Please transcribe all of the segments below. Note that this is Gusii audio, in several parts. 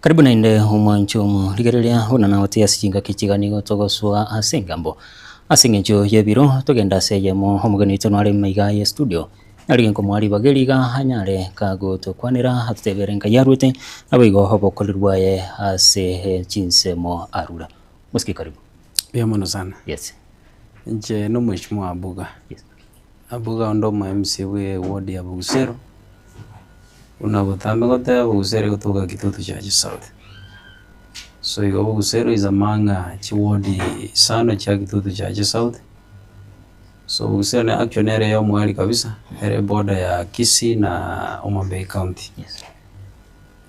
Karibu naende omwancho omorigereria buna nagotiga ase chingaki chiga nigo togosoa ase engambo. Ase eng'encho y'ebiro togende ase eyemo omogeni oito nare maiga ye studio narigie nkomoa ribaga eri iga anyare kagotokwanera atotebere nkai arwete naboigo obokoreri bwaye ase chinsemo arure. Mosike karibu. Mbuya mono sana. Yes. Inche no omweshimiwa Abuga. Yes. Abuga onde omo MC bwe eward ya Bogusero, buna botambe goteba Bogusero egotoka Kitutu Church South. So igo Bogusero is among chiward isano chia Kitutu Church South, so Bogusero ne actually nere eyomweri kabisa, ere eborder ya Kisii na Homa Bay County. Yes.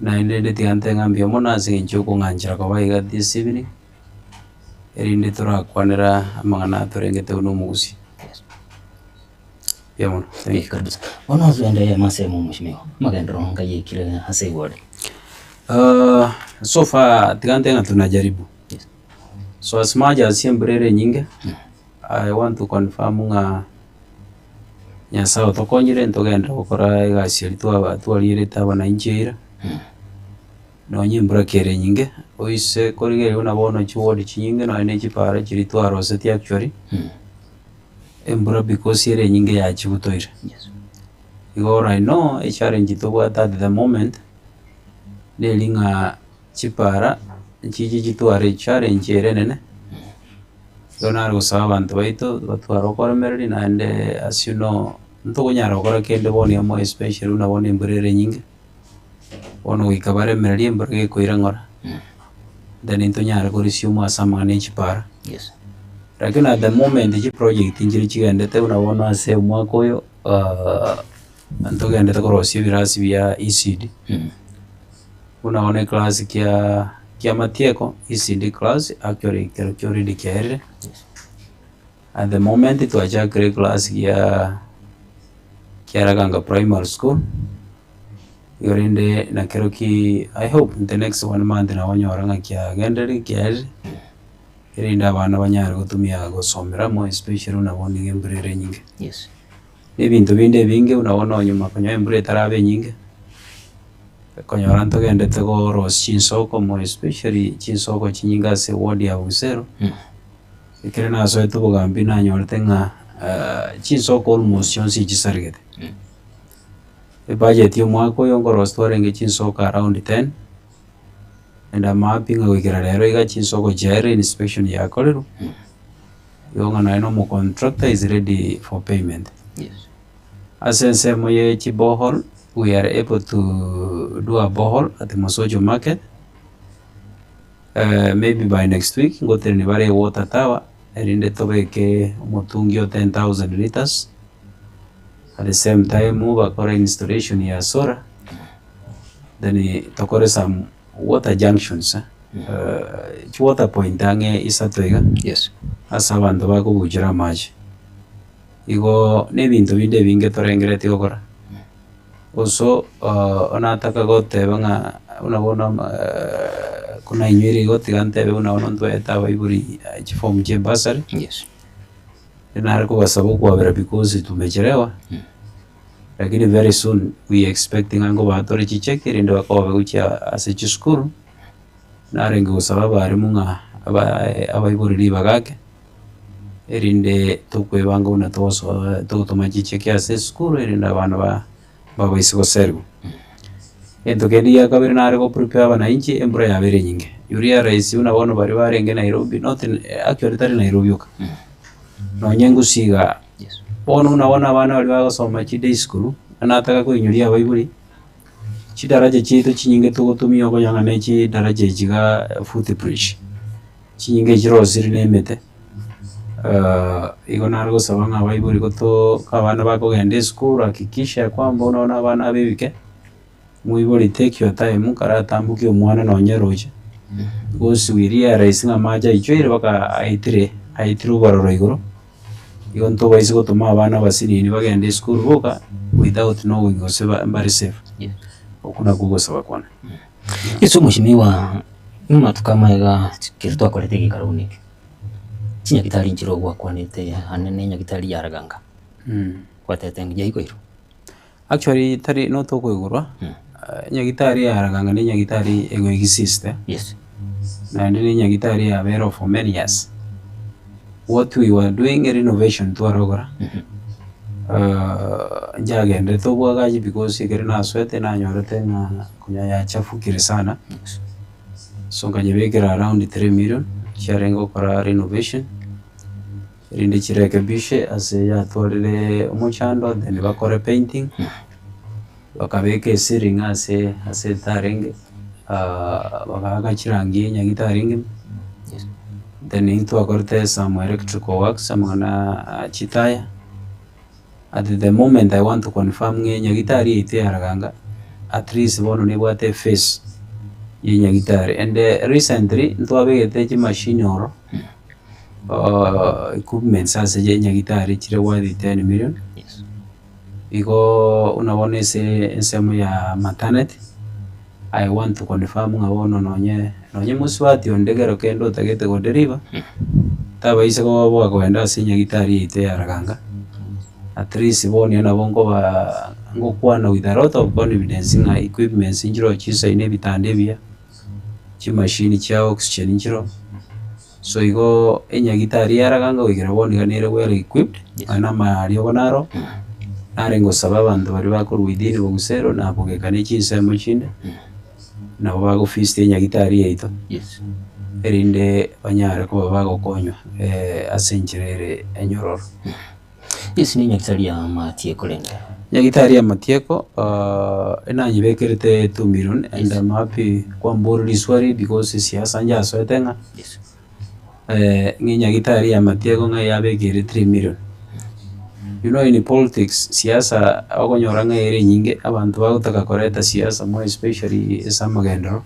Naende rende tiga ntebe ng'a mbuya mono ase eng'encho ya okong'anchera koba iga this evening, erinde torakwanera amang'ana atorengete buna omogusii. Mbuya mono, thank you. Kabisa. Bono togende ase omweshimiwa, amagenderero nkai aikire ase igoro. So far tiga ntebe ng'a tunajaribu, Yes. so as much as embura ere enyinge, I want to confirm ng'a Nyasaye otokonyire ntogenderere gokora egasi eria twaba twarierete abananchi eira, nonye embura kere enyinge, oise korigereria buna bono chiward chinyinge nonye na echipara chiria twarosetie actually, embura because ere enyinge yachibutoire. Yes. Igo all I know echallenge tobwate at the moment, neri ng'a chipara nchiche chitware echallenge ere enene. Igo nare gosaba abanto baito batware okoremereria naende as you know ntokonyara gokora kende bono iga more especially buna bono embura ere enyinge, bono goika baremererie embura gekoira ng'ora, then ntonyare ko resume ase amang'ana ya chipara. Yes. Lakini at the moment chiproject nchire chigendete buna bono ase omwaka oyo ntogendete korosia ebirasi bia ECD. Buna bono eclass kia kia matieko ECD class actually ekero kia already kiaerire, at the moment twachakire eclass gia kia Raganga primary school, igo rende nakero ki I hope in the next one month nabo onyore ng'a kiagenderire kiaerire, erinde abana banyare gotumia gosomera amo especially buna bono nigo embura ere enyinge. Yes. Na ebinto binde ebinge buna bono nyuma konyora embura etaraba enyinge, okonyora ntogendete korosia chinsoko more especially chinsoko chinyinge ase eward ya Busero, ekero nasoete obogambi nanyorete ng'a chinsoko almost chionsi chisaregete. Ebudget ya omwaka oyo nkorosia twarenge chinsoko around ten, and am happy ng'a goikera rero iga chinsoko chiaerire inspection yakorerwe. Igo ng'a nonya na omocontractor is ready for payment. Yes. Ase ensemo ye chiborehole, we are able to do a borehole at Mosocho market, maybe by next week ngotenenia bare ewater tower erinde tobeke omotungi o 10,000 litres, at the same time bakore installation ya solar, then tokore some water junctions. Chiwater point ang'e isato iga, Yes. ase abanto bakobuchera amache. Igo na ebinto binde ebinge torengereretie gokora, also onataka goteba ng'a buna bono konainywire igo tiga ntebe buna bono ntwaete abaibori chiform chia ebursary, Yes. nare kobasaba okwabera because tumechelewa. Lakini very soon we expect ng'a nkobaa tore chicheki erinde bakobe gochia ase chisukuru, narenge gosaba abalimu ng'a abae abaibori ribaga ake, erinde tokoebanga buna togosoa togotoma chicheki ase esukuru erinde abana ba babaise goserigwa. Egento kende gia kabere nare go prepare abananchi embura yabeire enyinge, you realize buna bono baria barenge Nairobi not actually tari Nairobi oka, nonye Gusii igaa. Bono buna bono abana baria bagosoma chiday school, nataka koinyoria abaibori, chidaraja chiaito chinyinge togotumia okonyora ng'a ne chidaraja echi igaa foot bridge, chinyinge chirosire na emete, igo nare gosaba ng'a abaibori goto abana bakogenda esukuru hakikisha ya kwamba buna bono abana aba ebike, Moibori take your time karatambokie omwana nonye roche, because we realize ng'a amache aichoire mpaka aetire aetire obororo igoro, igo ntobaise gotoma abana abasinini bagende esukuru boka without knowing gose ba mbare safe. Okwo nakwo ogosaba kwane. Yeso omweshimiwa, amatuko amaiga ekero twakorete egeikaro buna eke, chinyagitari nchire ogwakwanete anene enyagitari ya Raganga, gwatete ng'a yaigwa iro. Actually tari notokoigorwa. Enyagitari ya Raganga na enyagitari ego exist, Yes. naende na enyagitari yabeire for many years. What we were doing renovation twarogora, nchagenderete obwagachi because ekero nasoete nanyorete ng'a konya yachafukire sana, so nkanyebekera around 3 million chiarenge gokora renovation, erinde chirekebishe ase yatwarire omochando then bakore painting, bakabeka eceiling ase ase etarenge, bagaaka chirangi enyagitari engima, then intwakorete some electrical works amang'ana chitaya. At the moment I want to confirm ng'a enyagitari yaito ya Raganga at least bono nebwate eface ya enyagitari and recently ntwabegete chimashini oro equipments ase enyagitari chire worth 10 million. Igo buna bono ase ensemo ya maternity, I want to confirm ng'a bono nonye nonye mosubati onde ekero kende otagete godeliver, tabaisa koba kogenda ase enyagitari yaito ya Raganga, at least bono ere nabo nkoba ngokwana with a lot of confidence ng'a equipments nchiroo chisaine ebitanda ebiya, chimashini chia oxygen nchiroo, so igo enyagitari ya Raganga goikera bono iga nere well equipped, nonya na amariogo naro, nare ngosaba abanto baria bakorwa within Bogusero na bogeka na chinsemo chinde, nabo bagovisit enyagitari yaito, erinde banyare koba bagokonywa ase enchera ere enyororo. Yes, ne nyagitari ya Matieko rende. Nyagitari ya Matieko enanyebekerete 2 million and I'm happy kwambora riswali because siasa njasoete ng'a ng'a enyagitari ya Matieko ng'a yabekire 3 million. You know in politics siasa okonyora ng'a ere enyinge abanto bagotaka koreta siasa more especially ase amagenderero.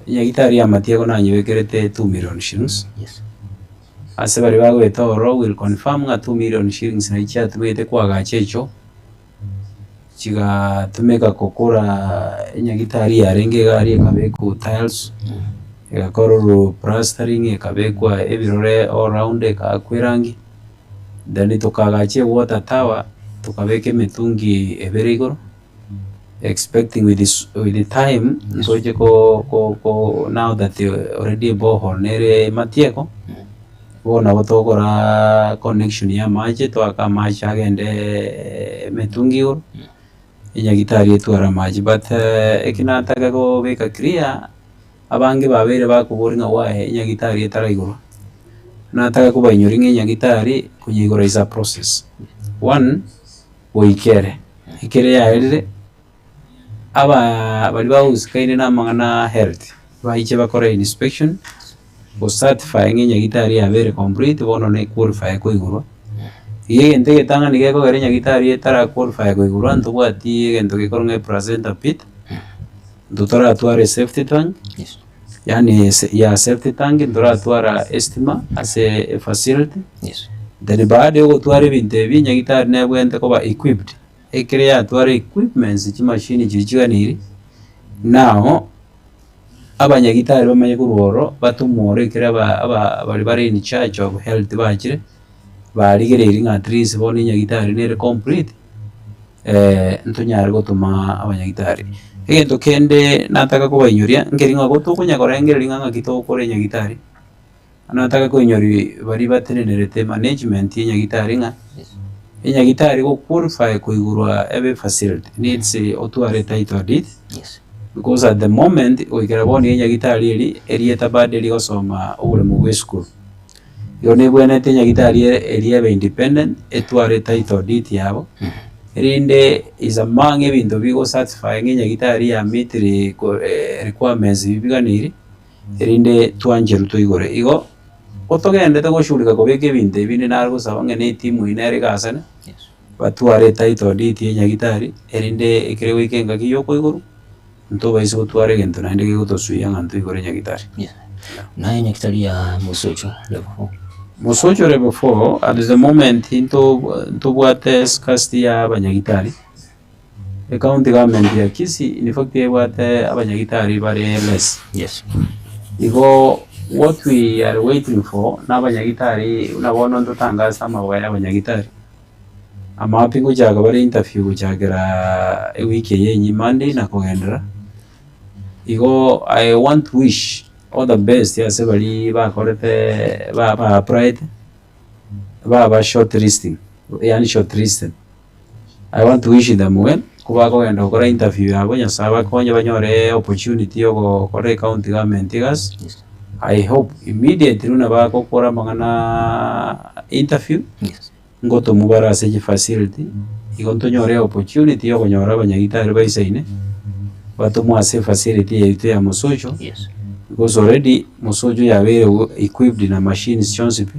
Enyagitari ya Matieko nanyebekerete 2 million shillings. Ase baria bagoeta ororo will confirm ng'a 2 million shillings nachi chiatumegete koagacha echo, chigatumeka kokora enyagitari yarenge iga aria ekabekwa tiles, egakorerwa plastering, ekabekwa ebirore all round ekaakwa erangi, then tokaagacha ewater tower, tokabeka emetungi ebere igoro, expecting with this with the time ntoche ko ko ko now that already borehole nere Matieko, bono nabo tokora connection ya amache toake amache agende emetungi igoro, enyagitari etware amache but eki nataka kobeka clear, abange babeire bakoboria ng'a why enyagitari etaraigorwa, nataka kobainyoria ng'a enyagitari konyeigora is a process. One, goika ere, ekere yaerire, aba baria bagosikaine na amang'ana health, baiche bakore inspection, go certify ng'a enyagitari yabeire complete bono ne qualify koigorwa. Igo egento egetang'ani gekogera enyagitari etara qualify koigorwa ntobwati egento gekorwa ng'a eplacenta pit, ntotoratwara esafety tank, yaani ese ya safety tank ntoratwara estima ase efacility, then baada ya ogotwara ebinto ebi enyagitari nebwenerete koba equipped, ekere yatwara equipments chimashini chiria chiganeirie, now abanyagitari bamanye korwa ororo batomwe ororo ekere aba aba baria bare in charge of health bachire, barigereirie ng'a at least bono enyagitari nere complete, ntonyare gotoma abanyagitari. Egento kende nataka kobainyoria, nkeri ng'a gotokonya korengereria ng'a ng'aki togokora enyagitari, nataka koinyoria baria batenenerete management ya enyagitari ng'a, enyagitari go qualify koigorwa ebe facility needs otware title deed, because at the moment goikera bono enyagitari eri, erieta bado erigosoma oboremo bwa esukuru. Igo nebwenerete enyagitari ere eria ebe independent, etware title deed yabo, erinde is among ebinto bigo certify ng'a enyagitari ya meetire ko requirements ebi biganeiri, erinde twancherwe toigore. Igo, gotogendete goshughulika kobeka ebinto ebi rinde nare gosaba ng'a na etimu eywo nere egasane, batware etitle deed ya enyagitari, erinde ekere goika engaki ya okoigorwa, ntobaise gotwara egento naende gegotosuia ng'a ntoigore nyagitari. Naye nyagitari ya Mosocho level 4. Mosocho level 4 at the moment nto ntobwate scarcity ya abanyagitari, ecounty government ya Kisii in fact ebwate abanyagitari bare less. Igo what we are waiting for na abanyagitari buna bono ntotangase amagogo ya abanyagitari. Amapi ngochaka bare interview gochakera ewiki eye enyia Monday na kogenderera, igo I want to wish all the best ase baria bakorete ba ba applied, baba shortlisting yaani shortlisted. I want to wish them well, kobakogenda gokora interview yabo Nyasaye abakonye banyore opportunity ya ogokora ecounty government egasi, I hope immediately buna bagokora amang'ana interview. Ngotomwa bare ase chifacility, igo ntonyore opportunity ya okonyora abanyagitari baisaine, batomwe ase efacility yaito ya Mosocho, Yes. because already Mosocho yabeire equipped na machines chionsi pi,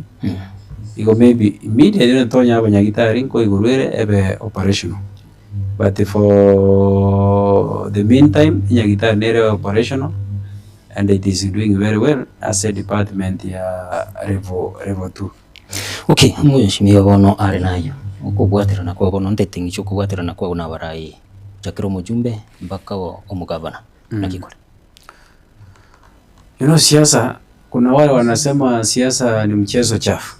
igo maybe immediately onye tonyora abanyagitari nkoigorwa ere ebe operational. But for the meantime, enyagitari nere operational and it is doing very well ase edepartment ya level level two. Okay, omweshimiwa bono are naye, okobwaterana kwao bono ntete ng'iche okobwaterana kwao na abarai, chakera omojumbe mpaka omogavana, naki kore? You know siasa, kuna wale wanasema siasa ni mchezo chafu.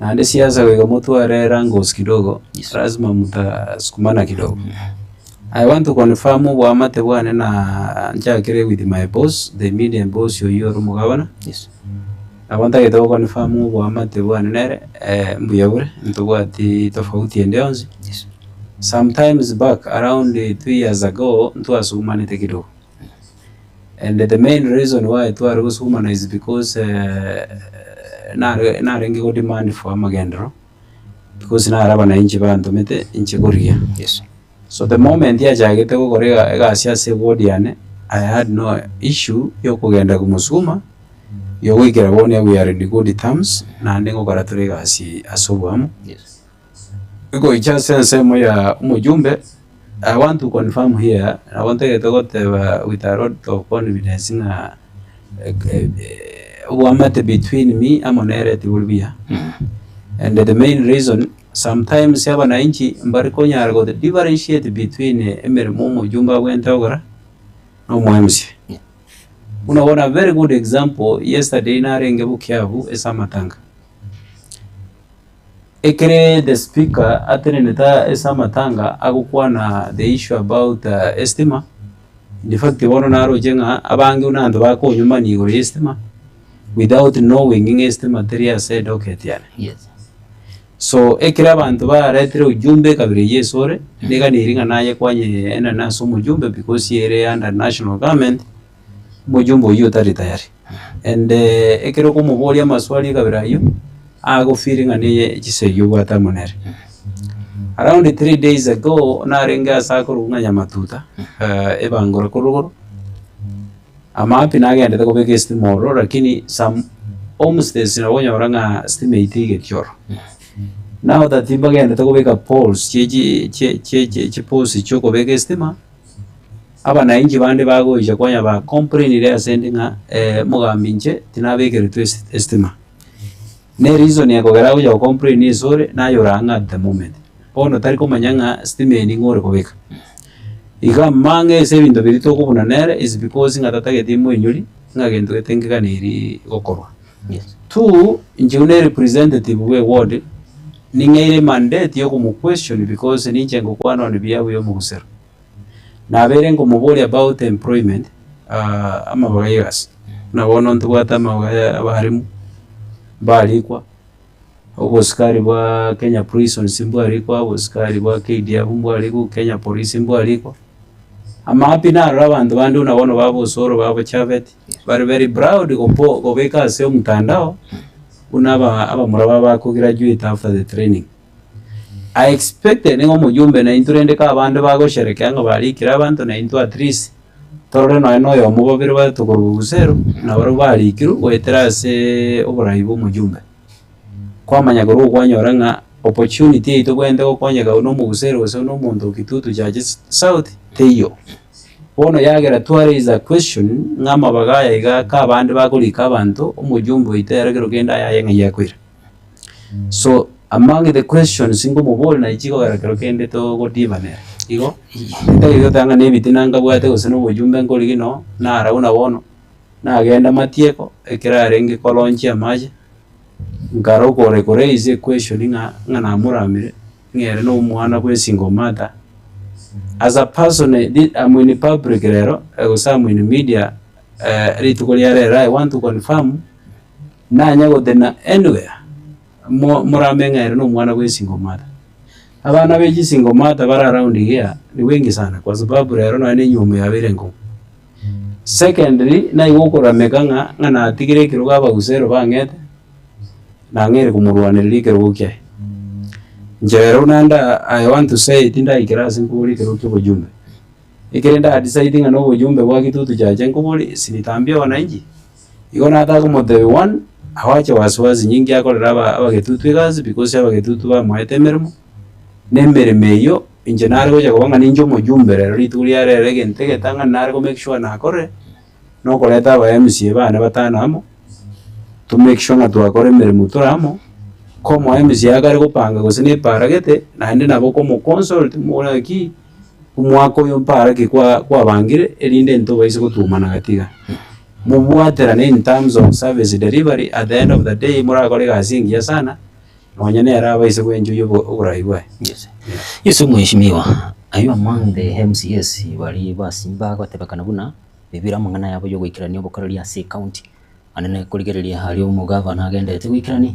Naende siasa goika motware wrangles kidogo, Yes. lazima mtasukumana kidogo. I want to confirm oboamate bwane na nchakire with my boss, the immediate boss oyio ore omogavana. Yes. Nabo ntagete go confirm oboamate bwane nere mbuya bore, ntobwati tofauti ende yonsi. Sometimes back around 2 years ago ntwasugumanete kidogo, and the main reason why tware gosugumana is because nare narenge go demand for amagenderero, because nare abananchi bantomete inche korigia. So the moment yachagete gokora ega egasi ase eward yane, I had no issue ya okogenda komosuguma, ya ogoikera bono we are in good terms, naende ngokora tore egasi ase oboamo. Goicha ase ensemo ya omojumbe, I want to confirm here, nabo ntagete goteba with a lot of confidence ng'a oboamate between me amo nere tibori buya, and the main reason Sometimes abananchi mbare konyara go differentiate between emeremo omojumbe abwenerete gokora na omo MC. Buna bono a very good example, yesterday narenge Bukiabu ase amatanga, ekere the speaker atenenete ase amatanga agokwana the issue about estima, in fact bono naroche ng'a abange buna abanto bakonyumania igoro ya estima without knowing ng'a estima teri ase edocket yane. So ekero abanto baretire ujumbe ekabira eyio esore, niga neri ng'a naye kwanye enene ase omojumbe because ere under national government, omojumbe oyio otari tayari. And ekero okomoboria amaswali ekabira ayio, ago feel ng'a neye chisegi obwate amo nere. Around 3 days ago, narenge ase akorokwa ng'a Nyamatuta, ebangora korwa igoro, amapi nagendete kobeka estima ororo lakini some homestays nabo okonyora ng'a stima eyio teigeti ororo. Now that mbagendete kobeka poles chie chi chie chie chie chipoles chia okobeka estima, abananchi bande bagocha konya ba complainire ase ende ng'a omogambi inche tinabekeretwe esi estima. Na ereason ekogera agocha go complain ase ore, naye ore ang'e at the moment. Bono tari komanya ng'a stima eye ning'o ore kobeka. Iga amang'e ase ebinto biria tokobuna nere is because ng'a tatageti moinyori ng'a gento gete nkeganeiri gokorwa. Two, inche buna erepresentative bwa eward, ning'eire emandate ya okomo question because ninche ngokwana on behalf ya omogusero. Nabeire nkomoboria about employment amabaga ya egasi, buna bono ntobwate amabaga ya abarimu mbarikwa, obosikari bwa Kenya Prisons mbwarikwa, obosikari bwa KDF mbwarikwa, Kenya Police mbwarikwa, amahappy narora abanto bande buna bono ba Osoro ba Bochabeti, bare very proud gopo gobeka ase omotandao, buna aba abamura babo bako graduate after the training. I expected ng'a omojumbe naintwe rende ka abande bagosherekea ng'a barikire abanto naintwe at least torore nonye na oyomo babere batato korwa Busero nabarabwo barikirwe goetera aseeee oborai bwa omojumbe. Kwamanya korwa okwanyora ng'a opportunity eywo tobwenerete gokonyeka buna omobusero gose buna omonto o Kitutu Church South teiyo. Bono yagera twa raise a question ng'a amabaga aya iga ka abande bakorika abanto omojumbe oito ere kero kende ayaye ng'ai akoira. So among the questions nkomoboria naye chikogera kero kende togodivana nere. Igo, titari goteba ng'a na ebitina nkabwate gose na obojumbe nkorigia no, nara buna bono, nagenda matieko, ekero arenge kolaunchia amache, nkara okore koraise equestion ng'a ng'a namoramire. ng'a ere na omwana bwa esingle mother, as a person thi am in public rero gose am in media rituko ria rero I want to confirm, nanya gotena anywhere mo morame ng'a ere na omwana bwa esingle mother. Abana be chisingle mother bare around here ni wengi sana kwa sababu rero nonye na enywomo yabeire enkong'u. Secondly, naigwa okorameka ng'a ng'a natigire ekerogo abagusero bang'ete, nang'eire komorwanereria ekerogo kiaye. Inche rero buna nda I want to say tindaikera ase nkoboria ekerogo kia obojumbe, ekere nda decide ng'a na obojumbe bwa Kitutu Chache nkoboria, si nitaambia wananchi? Igo nataka komotebia one, awache wasiwasi nyingi akorere aba abagetutu egasi because abagetutu bamoete emeremo, na emeremo eyio inche nare gocha koba ng'a ninche omojumbe rero rituko ria rero egento egetang'ani nare ko make sure nakorire, na okoreta aba MCA bane batano amo, to make sure ng'a twakora emeremo tore amo, ko omo MCA akare gopanga gose na epara gete, naende nabo okomo consult omobore ng'aki, omwaka oyo mpara ki kwa kwabangire erinde ntobaise gotwomana gati iga. Mobwaterane in terms of service delivery at the end of the day morakore egasi engiya sana, nonye nere abaise gwenchoyia obo oborai bwaye. Yes. Yes, omweshimiwa, are you among the MCAs baria basimba gotebekana buna bebire amang'ana yabo yogoikerania obokoreri ase ecounty anene korigereria aria omogavana agenderete goikerania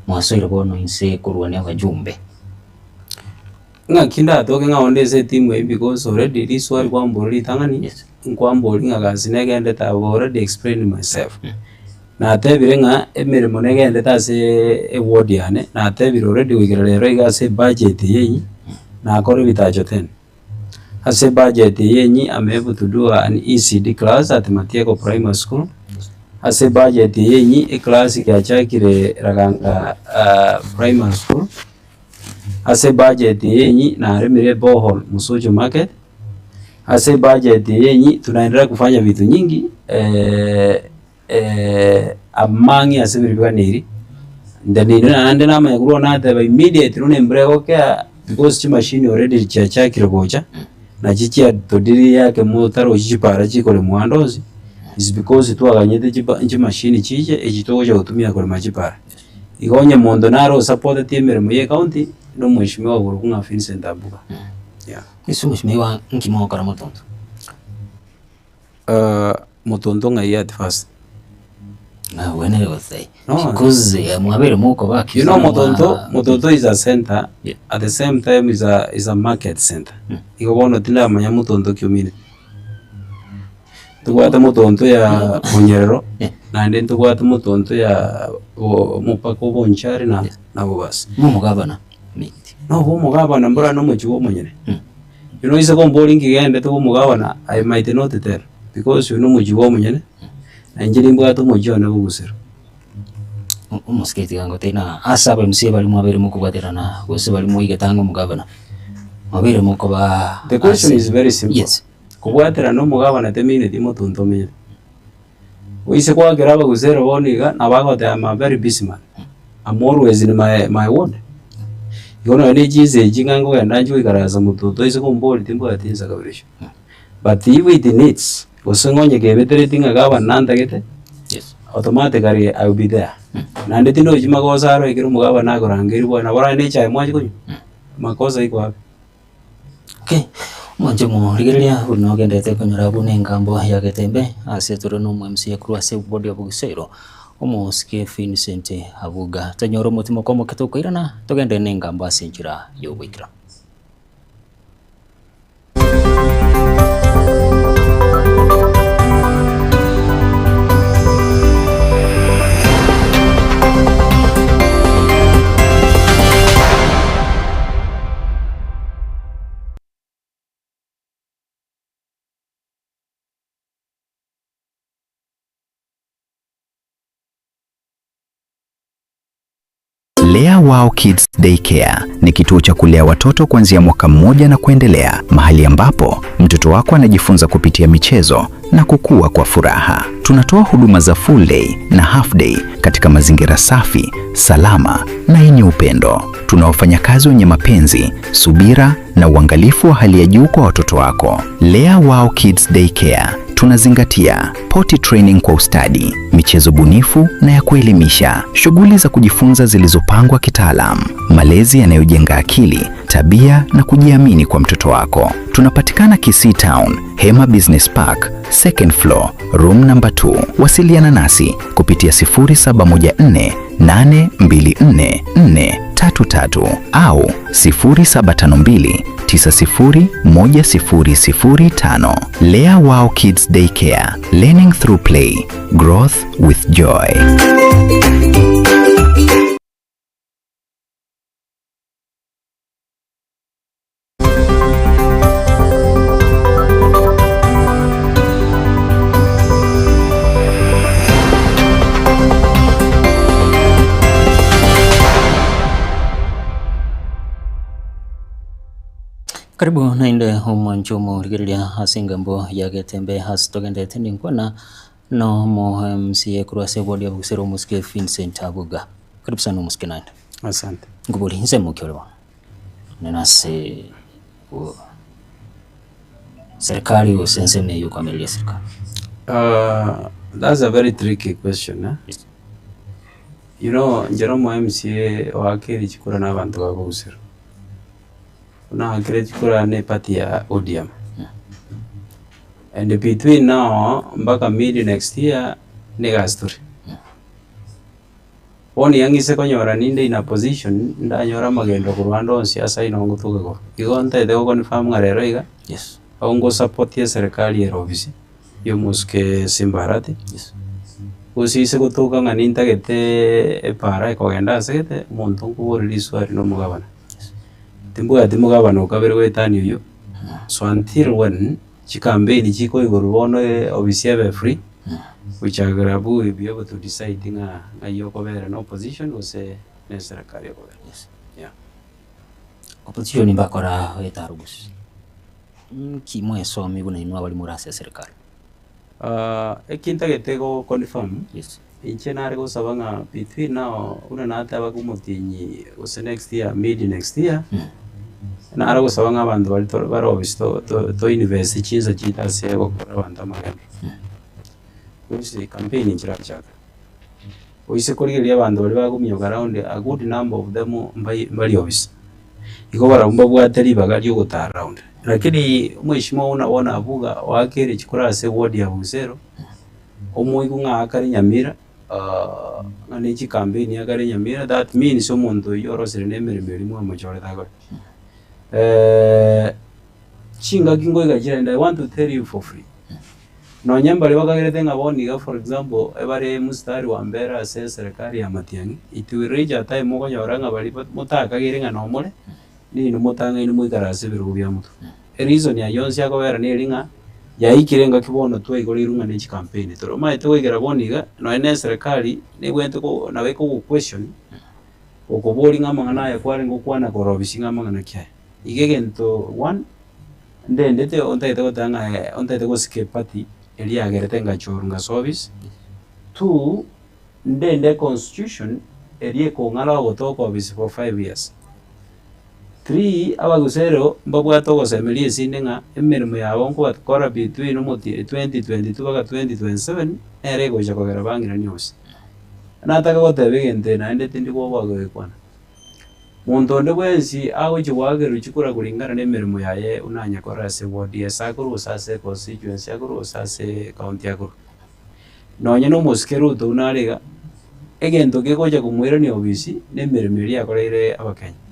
mwasoire bono inse korwania abajumbe. Ng'aki ndatoke ng'a onde ase etimu eyio because already riswali kwambora ritang'ani, Yes. nkwambori ng'a gasi negendete I've already explained myself. Natebire ng'a emeremo negendete aseeee eward yane, natebire already goikera rero iga ase ebudget eye enyia, nakora ebitacho ten. Ase ebudget eye enyia I'm able to do an ECD class at Matieko primary school, ase ebudget eye enyia eclass yachakire Raganga primary school. Ase ebudget eye enyia naremire eborehole Musuchu market, ase ebudget eye enyia tunaendelea kufanya vitu nyingi amang'e ase ebiro biganeirie, nteneine naende namanya korwa nateba immediately buna embura egokea because chimashini already chiachakire gocha, nachi chiatodiri yake motarochi chipara chikoremwa ande onsi, is because twaganyete chipa chimashini chiche echi togocha gotumia korema chipara. Igo onye monto nare osapoteti emeremo ye ecounty, na omweshimiwa okorokwa ng'a Vincent Abuga, yeah. Ase omweshimiwa nki mogokora motonto? Motonto ng'ai at first? Nabwenerire gose No. because mwabeire mokoba You know Motonto, Motonto is a center, at the same time is a, is a market center. Igo bono tindamanya Motonto ki omineti. Ntobwate motonto ya monyerero, naende ntobwate motonto ya omopaka o Bonchari na na Bobasi. Momogabana miti. No omogabana mbora na omochie bwa omonyene. You know ise kombori nki gendete bwa omogabana, I might not tell because oyo na omochie bwa omonyene, na inche nimbwate omochie one bogusero. Omosike tiga ngotebie ng'a ase aba MCA baria mwabeire mokobwaterana gose baria moigete ang'e omogabana, mwabeire mokoba The question is very simple. Yes. Kobwaterana omogabana temineti motonto omenyete. Oise goakera abagusero bono iga, nabo agoteba I'm a very busy man, I'm always in my my ward. Igo nonye ne chinsa echi ng'a nkogenda nchie goikaransa motonto oise komboria timbwati insa kabere echio. But if it needs, gose ng'onye kebetereti ng'a gavana nantagete, Yes. automatically I will be there. Naende tindochi magoso aro ekero omogabana akorangeria bwana nabo oranye na echae mwachi konywa, makosa iko wapi? Okay, mwanche morigereria buna ogenderete konyora buna engambo ya Getembe ase tore na omo-MCA korwa ase ward ya Bogiseiro, omosike Vincent Abuga. Tonyore omotimoko omoke tokoirana togende na engambo ase enchera ya oboikera. Lea Wow Kids Daycare ni kituo cha kulea watoto kuanzia mwaka mmoja na kuendelea, mahali ambapo mtoto wako anajifunza kupitia michezo na kukua kwa furaha. Tunatoa huduma za full day na half day katika mazingira safi, salama na yenye upendo. Tuna wafanyakazi wenye mapenzi, subira na uangalifu wa hali ya juu kwa watoto wako. Lea Wow Kids Daycare tunazingatia potty training kwa ustadi, michezo bunifu na ya kuelimisha, shughuli za kujifunza zilizopangwa kitaalam, malezi yanayojenga akili tabia na kujiamini kwa mtoto wako. Tunapatikana Kisii Town, Hema Business Park, second floor, room number 2. Wasiliana nasi kupitia 0714 824 433 au 0752 901005. Lea Wow Kids Daycare, learning through play, growth with joy. Karibu naende omwancho omorigereria ase engambo ya Getembe ase togenderete ninkwana nomo MCA korwa ase eward ya Bogusero omosike Vincent Abuga. Karibu sana omosike naende. Asante. Nkobori nsemo ki ore bono? Nene ase serikali gose ensemo eywo okoamereria serikali? That's a very tricky question eh? Yes. You know, inche nomo MCA oakeire chikura na abanto ba Bogusero. Buna aakire chikura na eparty ya ODM. And between now mpaka mid next year niga story. Bono iga ng'ise konyora ninde in a position ndanyore amagendo korwa ande onsi ase aye nabo ngotoka korwa. Igo ntaete go confirm ng'a rero iga, Yes. ao ngosapotia eserekari ere ofisi ya omosike Simba Arati, Yes. gose ise gotoka ng'a nintagete epara ekogenda ase gete, omonto nkoboria riswali na omogabana. Timbwati mogabana okabere goetania oyio, so until when Chikampeini chikoigorwa bono ofisi ebe free, gochakera abwo we be able to decide ng'a ng'ai okobera na opposition gose na eserekari okobera. Yes. Yeah. Opposition mbakora etaro gose nki mwesomi buna inwe abari more ase eserekari? Eki ntagete go confirm, Yes. inche nare gosaba ng'a between now buna nateba omotienyi gose next year, mid next year, Nare gosaba ng'a abanto baria tore bare obisi to- to- to invest chinsa chiaito ase gokora abanto amagena. Gose campaign nchirachaka, oise korigereria abanto baria bakominyoka round a good number of them mbai mbari obisi. Igo barabwo mbabwate ribaga ria ogotara round. Lakini omweshimiwa buna bono Abuga oakeire chikura ase eward ya Busero, omoigwe ng'a akare Nyamira. ng'a ne chikampeni akare Nyamira, that means omonto oyio orosire na emeremo eria mwamochorete akore. Chingaki ngoika chire and I want to tell you for free, nonye mbare bakagerete ng'a bono iga for example ebare mstari wa mbere ase eserekari ya Matiang'i, it will reach a time okonyora ng'a baria motakagere ng'a nomore, Ninwe motang'aini moikare ase ebirogo bia motwe. Ereason ya yonsi akobera neri ng'a yaikire engaki bono twaigoreirwe ng'a ne chikampeni tore. Omanyete goikera bono iga, nonye na eserekari nebwenerete ko nabo ekogo question, gokoboria ng'a amang'ana aya kwarenge gokwana korwa obisi ng'a amang'ana ki aya. Iga egento one, ndendete ontagete goteba ng'a ontagete gosika eparty eria yagerete ngachorwa ngasoa obisi. Two, ndende econstitution eria ekong'ara ogotoka obisi for 5 years. Three, abagusero mbabwate ogosemeria esinde ng'a emeremo yabo nkobakora between omotienyi 2022 mpaka 2027 nere egocha kogera bang'iranie obisi. Nataka goteba egento eke naende tindi kwoboa goekwana. Monto onde bwensi agochia goakerwa chikura kulingana na emeremo yaye buna anyakora ase eward ase akorwa gose ase econstituency akorwa gose ase ecounty akorwa. Nonye na omosike Ruto buna are iga, egento kegocha komoirania obisi na emeremo eria akoreire abakenya.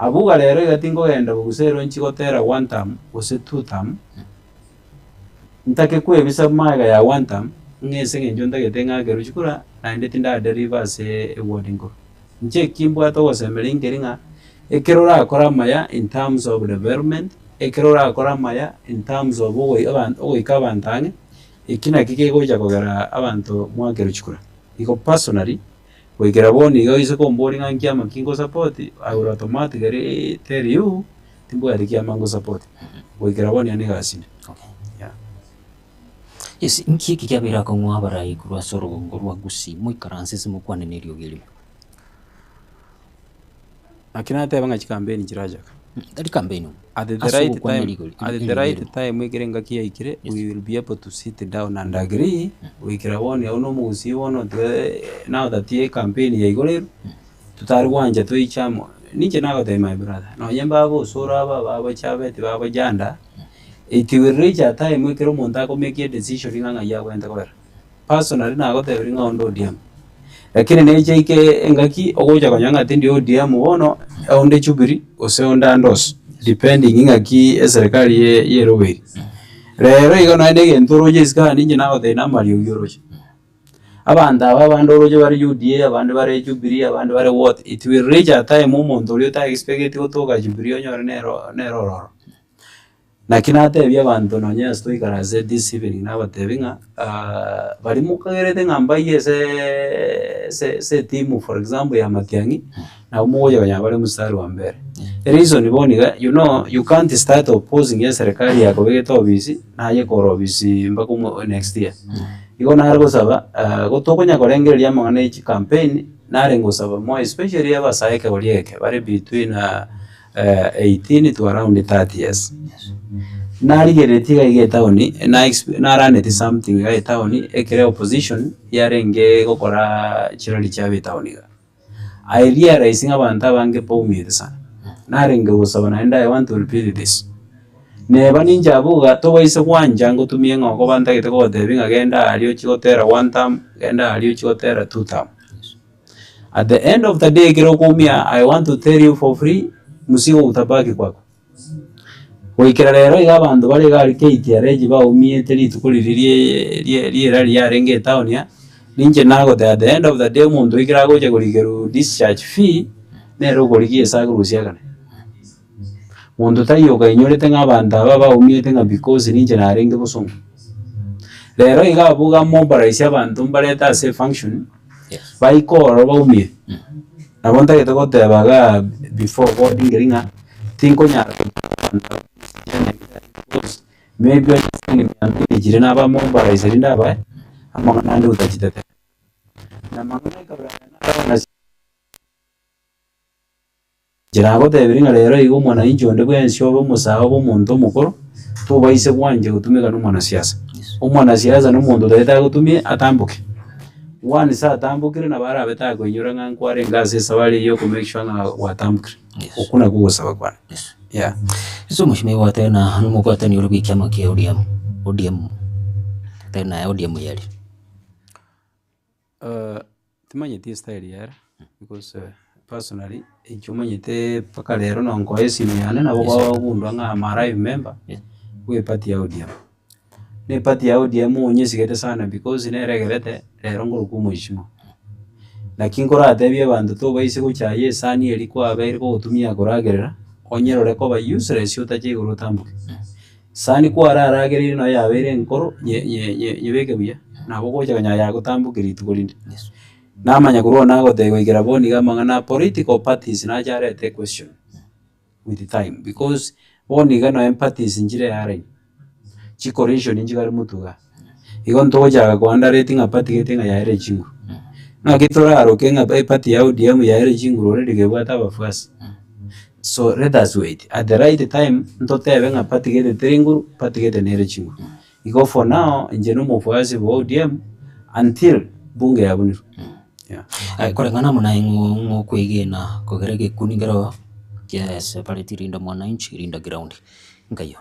Abwo iga rero iga tinkogenda bogusa ero nchi gotera one term gose two term, ntake kwebisa magega ya one term, ng'a ase eng'encho ntagete ng'akerwe chikura naende tindadeliver ase eward nkorwa. Inche eki mbwate ogosemeria nkeri ng'a, ekero orakore amaya in terms of development, ekero orakore amaya in terms of ogoi ogoika abanto ang'e, Eki nakio kegocha kogera abanto mwakerwe chikura. Igo personally, goikera bono iga oise komboria ng'a nkiama ki ngosupport, I will automatically tell you, timbwati kiama ngosupport. Goikera bono iga negasi inde. Okay. Yeah. Yes, nki eki kiabeire akong'u abarai korwa ase orogongo rwa Gusii moikaranse ase mokwane na eriogi erimo? Naki nateba ng'a chikampeni nchirachake. Tari campaign obo. At the Ase right ogokwana time, rigori- at the eriogi right erimo. time ekere engaki yaikire, Yes. we will be able to sit down and agree, goikera bono iga buna omogusii bono tiga now that ecampaign yaigoreirwe, totari gwancha toiche amo. Ninche nagotebia my brother, nonye mbaba osoro aba baba chabeti baba janda, it will reach a time ekero omonto ako make a decision ng'a ng'ai agwenerete kobera. Personally nagotebirie ng'a onde ODM, lakini neche ike engaki ogocha konyora ng'a tindi ODM bono, onde Jubilee gose onde ande onsi, depending ng'aki eserekari ye- yerobeire. Rero iga nonye na egento oroche isiko aa ninche nagotebia na amariogi oroche. Abanto aba abande oroche bare UDA, abande bare Jubilee, abande bare what, it will reach a time omonto oria ota expect gotoka Jubilee onyore nero nere ororo. Naki natebia abanto nonye ase toikaranse this evening nabatebi ng'a baria mokagerete ng'a mbaiyie ase ase ase etimu for example ya Matiang'i, nabo mogocha konya bare mstari wa mbere. Reason bono iga, you know you can't start opposing eserekari yakobegete ofisi, naye kore ofisi mpaka omo next year. Igo nare gosaba gotokonya korengereria amang'ana ya chicampaign, nare ngosaba more especially abasae ekegori eke bare between 18 to around 30 years. Narigereretie iga iga etown, na exp na learneti something iga etown, ekere opposition yarenge gokora chirally chiabo etown iga. I realize ng'a abanto abange mbaumiete sana, narenge gosaba naende I want to repeat this, neba ninche abwo iga tobaise gwancha ngotumie ng'a okoba ntagete kogotebia ng'a genda aria ochie gotera one term, genda aria ochie gotera two term. At the end of the day ekero okoumia I want to tell you for free, mzigo utabaki kwako. Goikera rero iga abanto bare iga aria KTRH baumiete rituko riria rie rie riera riarenge etown aa, ninche nagoteba at the end of the day omonto ekero agocha korigerwa discharge fee, nere okorigia ase akorusia akane. Monto taiyo okainyorete ng'a abanto aba baumiete ng'a because ninche narenge bosongo. Rero iga abwo iga mobilize abanto mbarete ase efunction, baike ororo baumie. Nabo ntagete goteba igaa before God nkeri ng'a tinkonyara maybe onye siringi mia mbili chire naba mobilize rinde abae, amang'ana ande otachitete. Na amang'ana ekabira aya naro na. Inche nagotebirie ng'a rero iga omwananchi onde bwensi obe omosae obe omonto omokoro, tobaise gwancha gotumeka na omwanasiasa. Omwanasiasa na omonto otagete agotumie atamboke. Once atambokire nabo arabe takoinyora ng'a nkwarenge ase esabari eywo ya oko make sure ng'a gwatambokire. Okwo nakwo ogosaba kwane, yeah. Ase omochie gwateba na nomobwatani ore bw'ekiama kia ODM, ODM, tari naye ODM yari. Timanyeti estyle yare because personally inche omanyete mpaka rero nonkoa esimu yane nabo bagogundua ng'a am a live member bwa eparty ya ODM. Na eparty ya ODM onyesigete sana because nere egerete rero nkorokwa omweshimiwa. Naki nkoratebie abanto tobaise gochaya esani eria kwabeire kogotumia koragerera, onyerore koba useless otache igoro otamboke. Sani kwararagereire nonya yabeire enkoro, nye- nye- nye- nyebeke buya, nabo ogocha konya yagotambokia rituko rinde. Namanya korwa oo nagotebia goikera bono iga amang'ana a political parties nache arete equestion with time because bono iga nonya parties nchire yaraini, chicoalition nchigare motwe igaa. Igo ntogochaka ko underrate ng'a party gete ng'a yaerire chinguru. Naki toraroke ng'a eparty ya ODM yaerire chinguru already kebwate abafuasi. So let us wait, at the right time ntotebe ng'a party gete teri nguru, party gete nere chinguru. Igo for now inche na omofuasi bwa ODM until bunge yabunirwe, yeah. Aye koreng'ana amo naye ng'o ng'o okwegena kogera egekuni nkero kia separate rinda mwananchi rinda ground nkaiyo.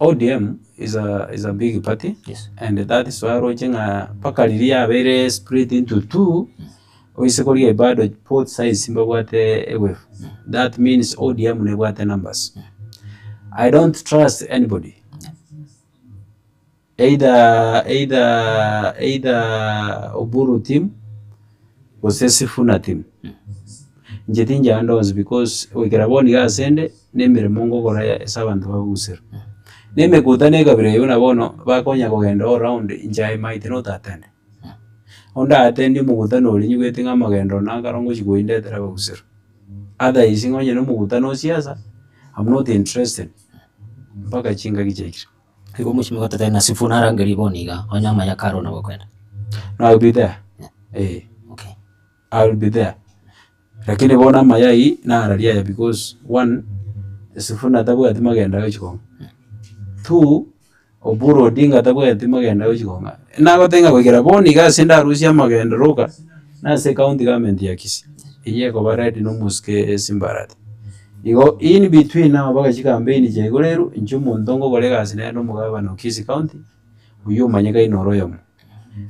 ODM is a is a big party Yes. and that is why oroche ng'a mpaka riria yabeire split into two, oise korigia bado both sides mbabwate ewave. That means ODM nebwate numbers. I don't trust anybody either either either Oburu team gose Sifuna team. Inche tinchanda onsi because goikera bono iga asende na emeremo ngokora ase abanto bagusera. Na emekutano ekabira eywo buna bono bakonya kogenda all round inche I might not attend. Onde attend omokutano oria nyigwete ng'a amagendo nakare ngochi koindetera abagusero. Otherwise ng'a onye na omokutano o siasa I'm not interested mpaka chingaki chiaikire. Igo omochie gototebia na Sifuna arangerie bono iga onye amaya kare nabo okoenda. No I will be there eh. Okay. I will be there. Lakini bono amaya ayio nararia aya because one, Sifuna tabwati magenda agochi kong'a, two, Oburu Odinga tabwati magenda agochi kong'a. Nagoteba ng'a goikera bono iga ase ndarusie amagendo roka, nase ecounty government ya Kisii. Eyio ekoba red na omosike Simba Arati. Igo in between now mpaka chicampaign chiaigoreirwe, inche omonto ngokora egasi nere na omogabana o Kisii County, oyio omanyekaine ore oyomo.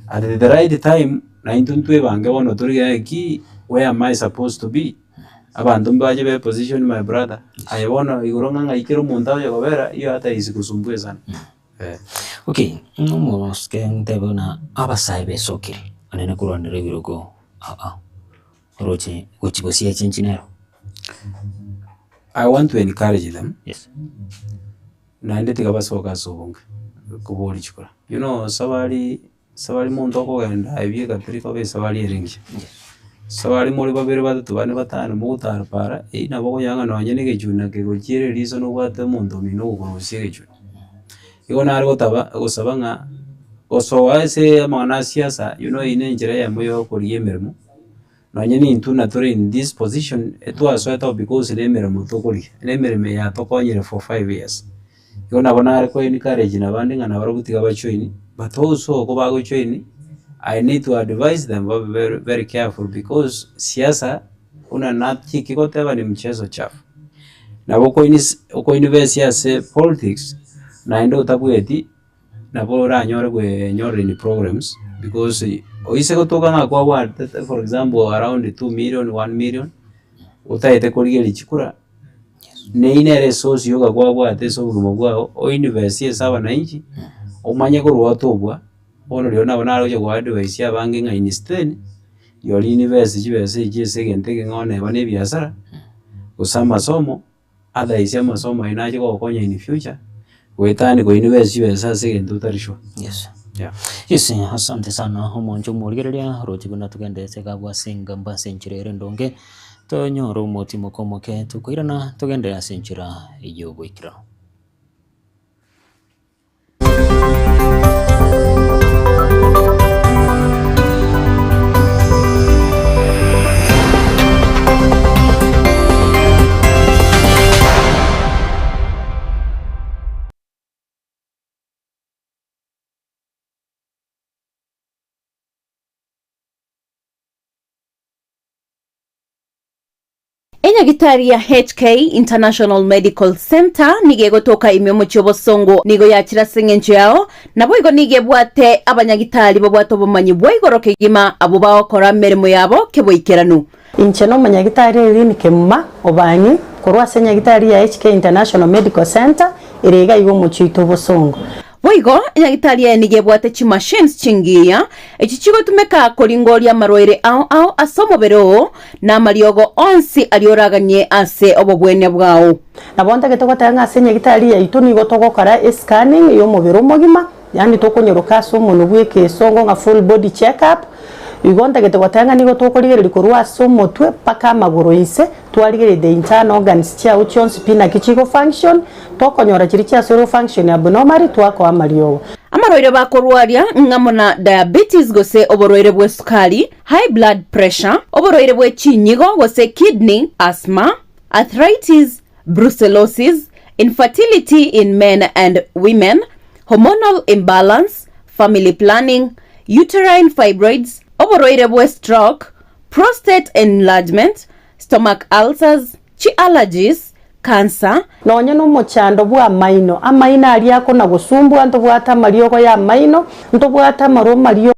At the right time, naintwe ntwebange bono torigererie ki, where am I supposed to be? Abanto mbache be position my brother, aye bono igoro ng'a ng'ai kera omonto agocha kobera, iyo hata isikusumbue sana. Eh. Okay, omosike ntebe buna abasae besokire, onye korwanera ebirogo aa. Oroche gochia gosia chinchi nero. I want to encourage them, Yes. naende tiga basoke ase obonge koboria chikura. You know sabari sabari monto okogenda ebieka teri koba esabari ere engiya. Sabari more babere batato bane batano mogotara para, eywo nabo okonyora ng'a nonye na egechuna kegochiera eriso nobwate omonto omino ogokorusia egechuna. Igo nare gotaba gosaba ng'a gosoa ase amang'ana a siasa, you know eywo na enchera eyemo ya okorigia emeremo. Nonye nintwe na tore in this position, etwasoete oo because na emeremo tokorigia, na emeremo eye yatokonyire for 5 years. Igo nabo nare ko encourage nabande ng'a nabarabwo tiga ba join, but also oko bago join, I need to advise them babe very very careful because siasa buna nachiki goteba ni mchezo chafu. Nabo okoinis okoinvest ase politics, naende otabweti. Nabo oranyore kwenyorera in problems because oise gotoka ng'a kwabwatete for example around 2 million, 1 million, otagete korigereria chikura, neyio nere esource yoka kwabwate ase obogima bwao, oinvest ase abananchi, omanye korwa otobua, bono rirorio nabo naroche goa advice abange ng'a instead, rirorio invest chibesa echio ase egento ekeng'ao neba na ebiasara, gose amasomo. Otherwise amasomo ayio nache gogokonya in future, goetania ko invest chibesa ase egento otari sure. Yes. Yeah. Yes, asante sana omonche omorigereria roche buna togenderete iga abwo ase engambo ase enchera ere endonge, tonyore omotimoka omoke tokoirana togenderere ase enchera ya oboikeranu. Enyagitari ya HK International Medical Centre nigo egotoka ime omochie obosongo nigo yachire ase engencho yao, naboigo nigo ebwate abanyagitari babwate obomanyi bwa igoro kegima abwo bagokora emeremo yabo keboikeranu. Inche nomonyagitari Eileen Kemuma Obanyi korwa ase enyagitari ya HK International Medical Centre ere iga iga omochie oito obosongo. Boigo, enyagitari eye nigo ebwate chimachines chingiya, echi chigotumeka koringoria amarwaire ao ao ase omobere oo, na amariogo onsi aria oraganie ase obobwenia bwao. Nabo ntagete goteba ng'a ase enyagitari yaito nigo togokora escanning y'omobere omogima, yaani tokonyoroka ase omonwe bw'ekesongo ng'a full body check up, igo ntagete goteba ng'a nigo tokorigereria korwa ase omotwe mpaka amagoro inse, Twarigereria the internal organs chiao chionsi pi naki chigo function, tokonyora chiria chiasoire go function abnormally twakoa amariogo. Amarwaire bakorwaria ng'amo na diabetes gose oborwaire bw'esukari, high blood pressure, oborwaire bwe chinyigo gose kidney, asthma, arthritis, brucellosis, infertility in men and women, hormonal imbalance, family planning, uterine fibroids, oborwaire bwe stroke, prostate enlargement, stomach ulcers, chi-allergies, cancer, Nonya nomochando bw'amaino, amaino aria akona-gosumbua, ntobwate amariogo y'amaino, ntobwate amarwa amariogo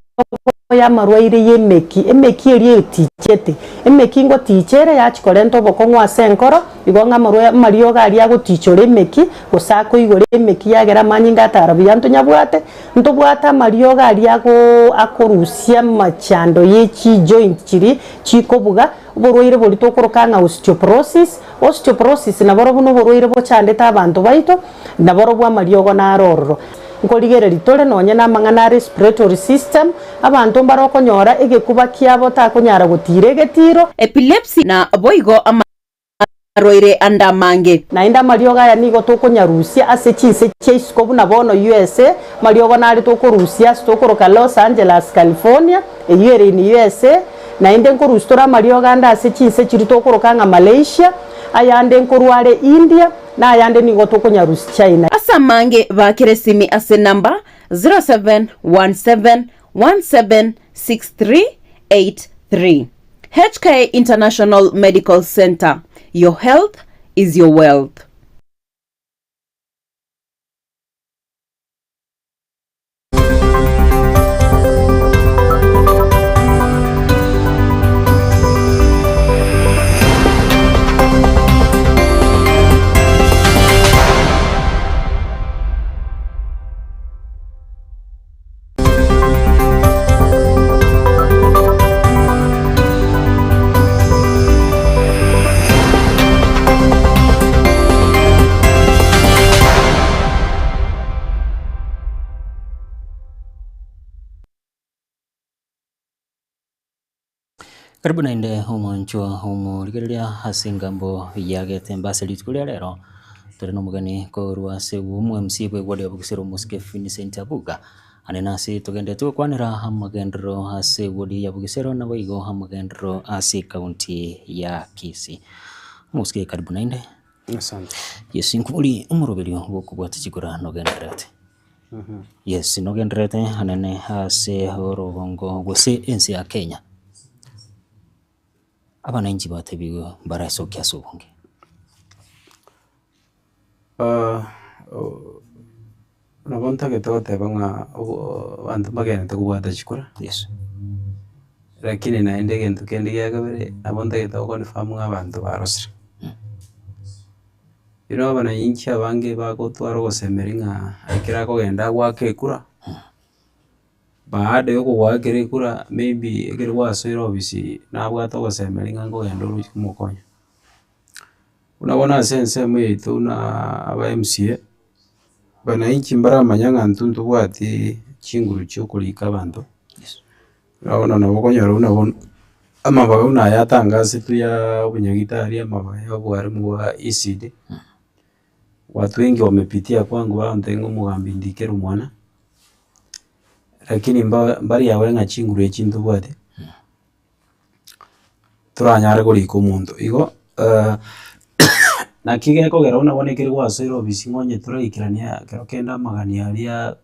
y'amarwaire y'emeki, emeki eria etichete. Emeki ngoticha ere yachia korenta obokong'u ase enkoro, igo ng'a amarwa amariogo aria agotichora emeki, gose akoigora emeki yagera amanyinga atara buya ntonyabwate, Ntobwate amariogo aria akorusia amachando ye chijoint chiria chikobuga, oborwaire boria tokoroka ng'a osteoporosis. Osteoporosis naborobwo noborwaire bochandete abanto baito, naborobwo amariogo naro ororo. Nkorigereria tore nonye namang'ana a respiratory system, abanto mbare okonyora egekuba kiabo takonyara gotira egetiro. Epilepsy na boigo amarwaire ande amange. Naende amariogo aya nigo tokonyarusia ase chinse chia isiko buna bono USA, amariogo nare tokorusia ase tokoroka Los Angeles, California, eyio ere in USA, naende nkorusia tore amariogo ande ase chinse chiria tokoroka ng'a Malaysia, ayande nkorwa are India, na ayande nigo tokonyarusia China. Ase amange baakere esimi ase enamba 0717176383. HK International Medical Centre, your health is your wealth. Karibu naende omonchwa omorigereria ase engambo ya Getembe ase rituko ria rero, tore na omogeni korwa ase omo MC bwe ward ya Bugisero omosike Vincent Abuga, Ane nase togenderete gokwanera amagenderero ase ewodi ya Bugisero naboigo amagenderero ase ekaunti ya Kisii. Omosike karibu naende. Asante. Yes, nkobori omoroberio bw'okobwata chikura nogendererete. Yes, nogendererete anene ase orogongo gose ense ya Kenya. Abananchi batebigwe mbarasokia ase obonge. Nabo ntagete goteba ng'a abanto mbagenderete kobwata chikura, Yes. lakini naende egento kende gia kabere, nabo ntagete go confirm ng'a abanto barosire. You know abananchi abange bagotwara ogosemeria ng'a ekero akogenda agoaka ekura, baada ya okogoakera ekura maybe ekero gwasoire ofisi nabwate ogosemeria ng'a nkogenda oroche komokonya. Buna bono ase ensemo yaito buna aba MCA, bananchi mbaramanya ng'a intwe ntobwati chinguru chia okorika abanto, buna bono nabo okonyora buna bono amabaga buna aya atangasetwe ya obonyagitari, amabaga ya obwarimu bwa ECD, watu wengi wamepitia kwangu bagontebia ng'a omogambi ndikere omwana, lakini mba mbari aware ng'a chinguru echi ntobwati. Toranyare korika omonto. Igo naki gekogera buna bono ekere gwasoire ofisi ng'a onye toraikerania ekero kende amagani aria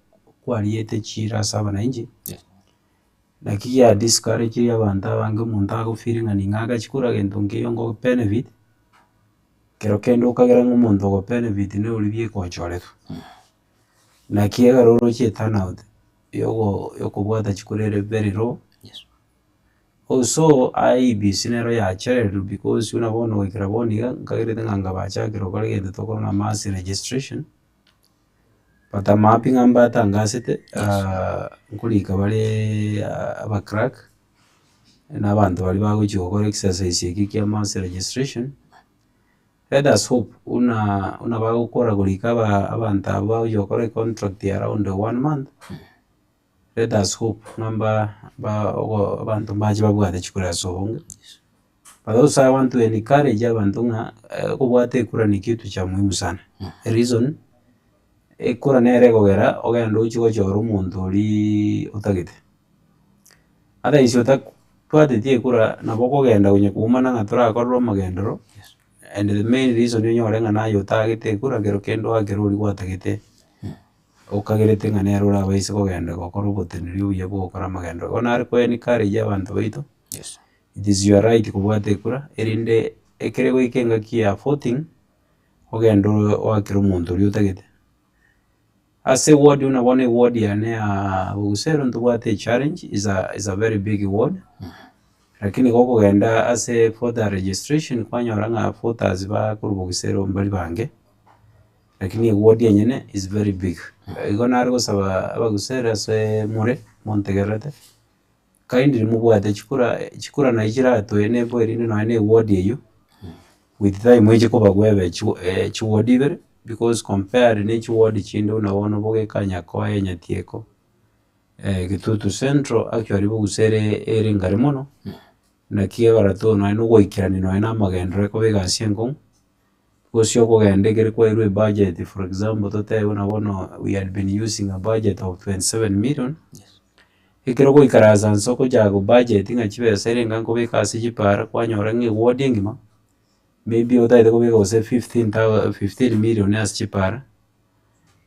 kwariete chiira ase abananchi, naki gia discourage abanto abange omonto ago feel ng'a ning'o agachi kora gento nkeiyo nko benefit, kero kende okagera ng'a omonto ogo benefit noria bieka ochoretwe. Naki ekero oroche eturnout yogo yokobwata chikura ere very low. Also IEBC nero yachererwe because buna bono goikera bono iga nkagerete ng'a nkabachakire gokora egento tokora ng'a mass registration, but am happy ng'a mbatangasete nkorika bare aba clerk, na abanto baria bagochia gokora exercise ekio kia mass registration, let us hope buna buna bagokora korika aba abanto abwo bagochia gokora econtract ya around one month. Let us hope ng'a mba mba ogo abanto mbache babwate chikura ase obonge, but also I want to encourage abanto ng'a okobwata ekura ni kitu cha muhimu sana, reason, ekura nere ekogera ogende ochie gochora omonto oriiii otagete. Otherwise otabwateti ekura nabo okogenda konya koumana ng'a torakorerwa amagenderero, and the main reason onyore ng'a naye otagete ekura kero kende oakere oria gwatagete. Okagerete ng'a nere orabaise kogenda gokora oboteneneri obuya bwa ogokora amagenderero. Bono nare ko encourage abanto baito, it is your right kobwata ekura, erinde ekere goika engaki ya voting, ogende oakere omonto oria otagete. Ase eward buna bono eward yane ya Bogusero ntobwate echallenge, is a is a very big ward, lakini gokogenda ase voter registration kwanyora ng'a voters ba korwa Bogusero mbari bange. Lakini eward enyene is very big. Igo nare gosaba abagusii ase more montegererete, kindly mobwate chikura, chikura nachi chiratoe enable erinde nonye na eward eywo, with time eche kobagwa ebe chiward ibere, because compared ne chiward chinde buna bono bogeka Nyakoe, Nyatieko, Kitutu Central actually bogusii ere ere nkare mono, naki ebaratoo nonye na ogoikerania nonye na amagenderero ekoba egasi enkong'u. Gose okogenda ekere kwairwe ebudget for example totebe buna bono we had been using a budget of 27 million, ekero ogoikaransa nse okochaka go budget ng'a chibesa ere enga nkobeka ase chipara kwanyora ng'a eward engima, maybe otagete kobeka gose 15 thou 15 million ase chipara,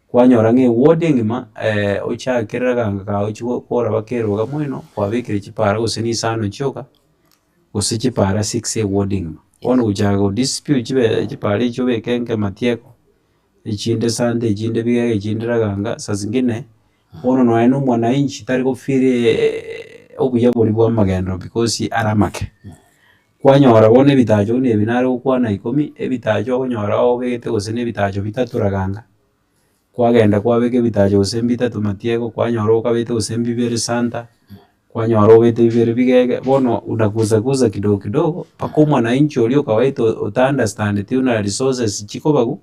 kwanyora ng'a eward engima ochakerere aganga kago ochi gokora baka eroga moino kwabekire chipara gose na isano chioka. gose chipara six eward engima. Bono gochaka go dispute chibe chipara echio obeke nke matieko, echinde sante echinde bigega echinde raganga, saa zingine bono nonye na omwananchi tari go feel obuya boria bwa amagenderero because are amake. Kwanyora bono ebitacho buna ebi nare gokwana ikomi, ebitacho okonyora obegete gose na ebitacho bitato raganga, kwagenda kwabeka ebitacho gose mbitato matiego, kwanyora okabete gose mbibere santa, kwanyora obete bibere bigege, bono unaguzaguza kidogo kidogo mpaka omwananchi oria okawaida ota understandeti buna resources chikobagwa,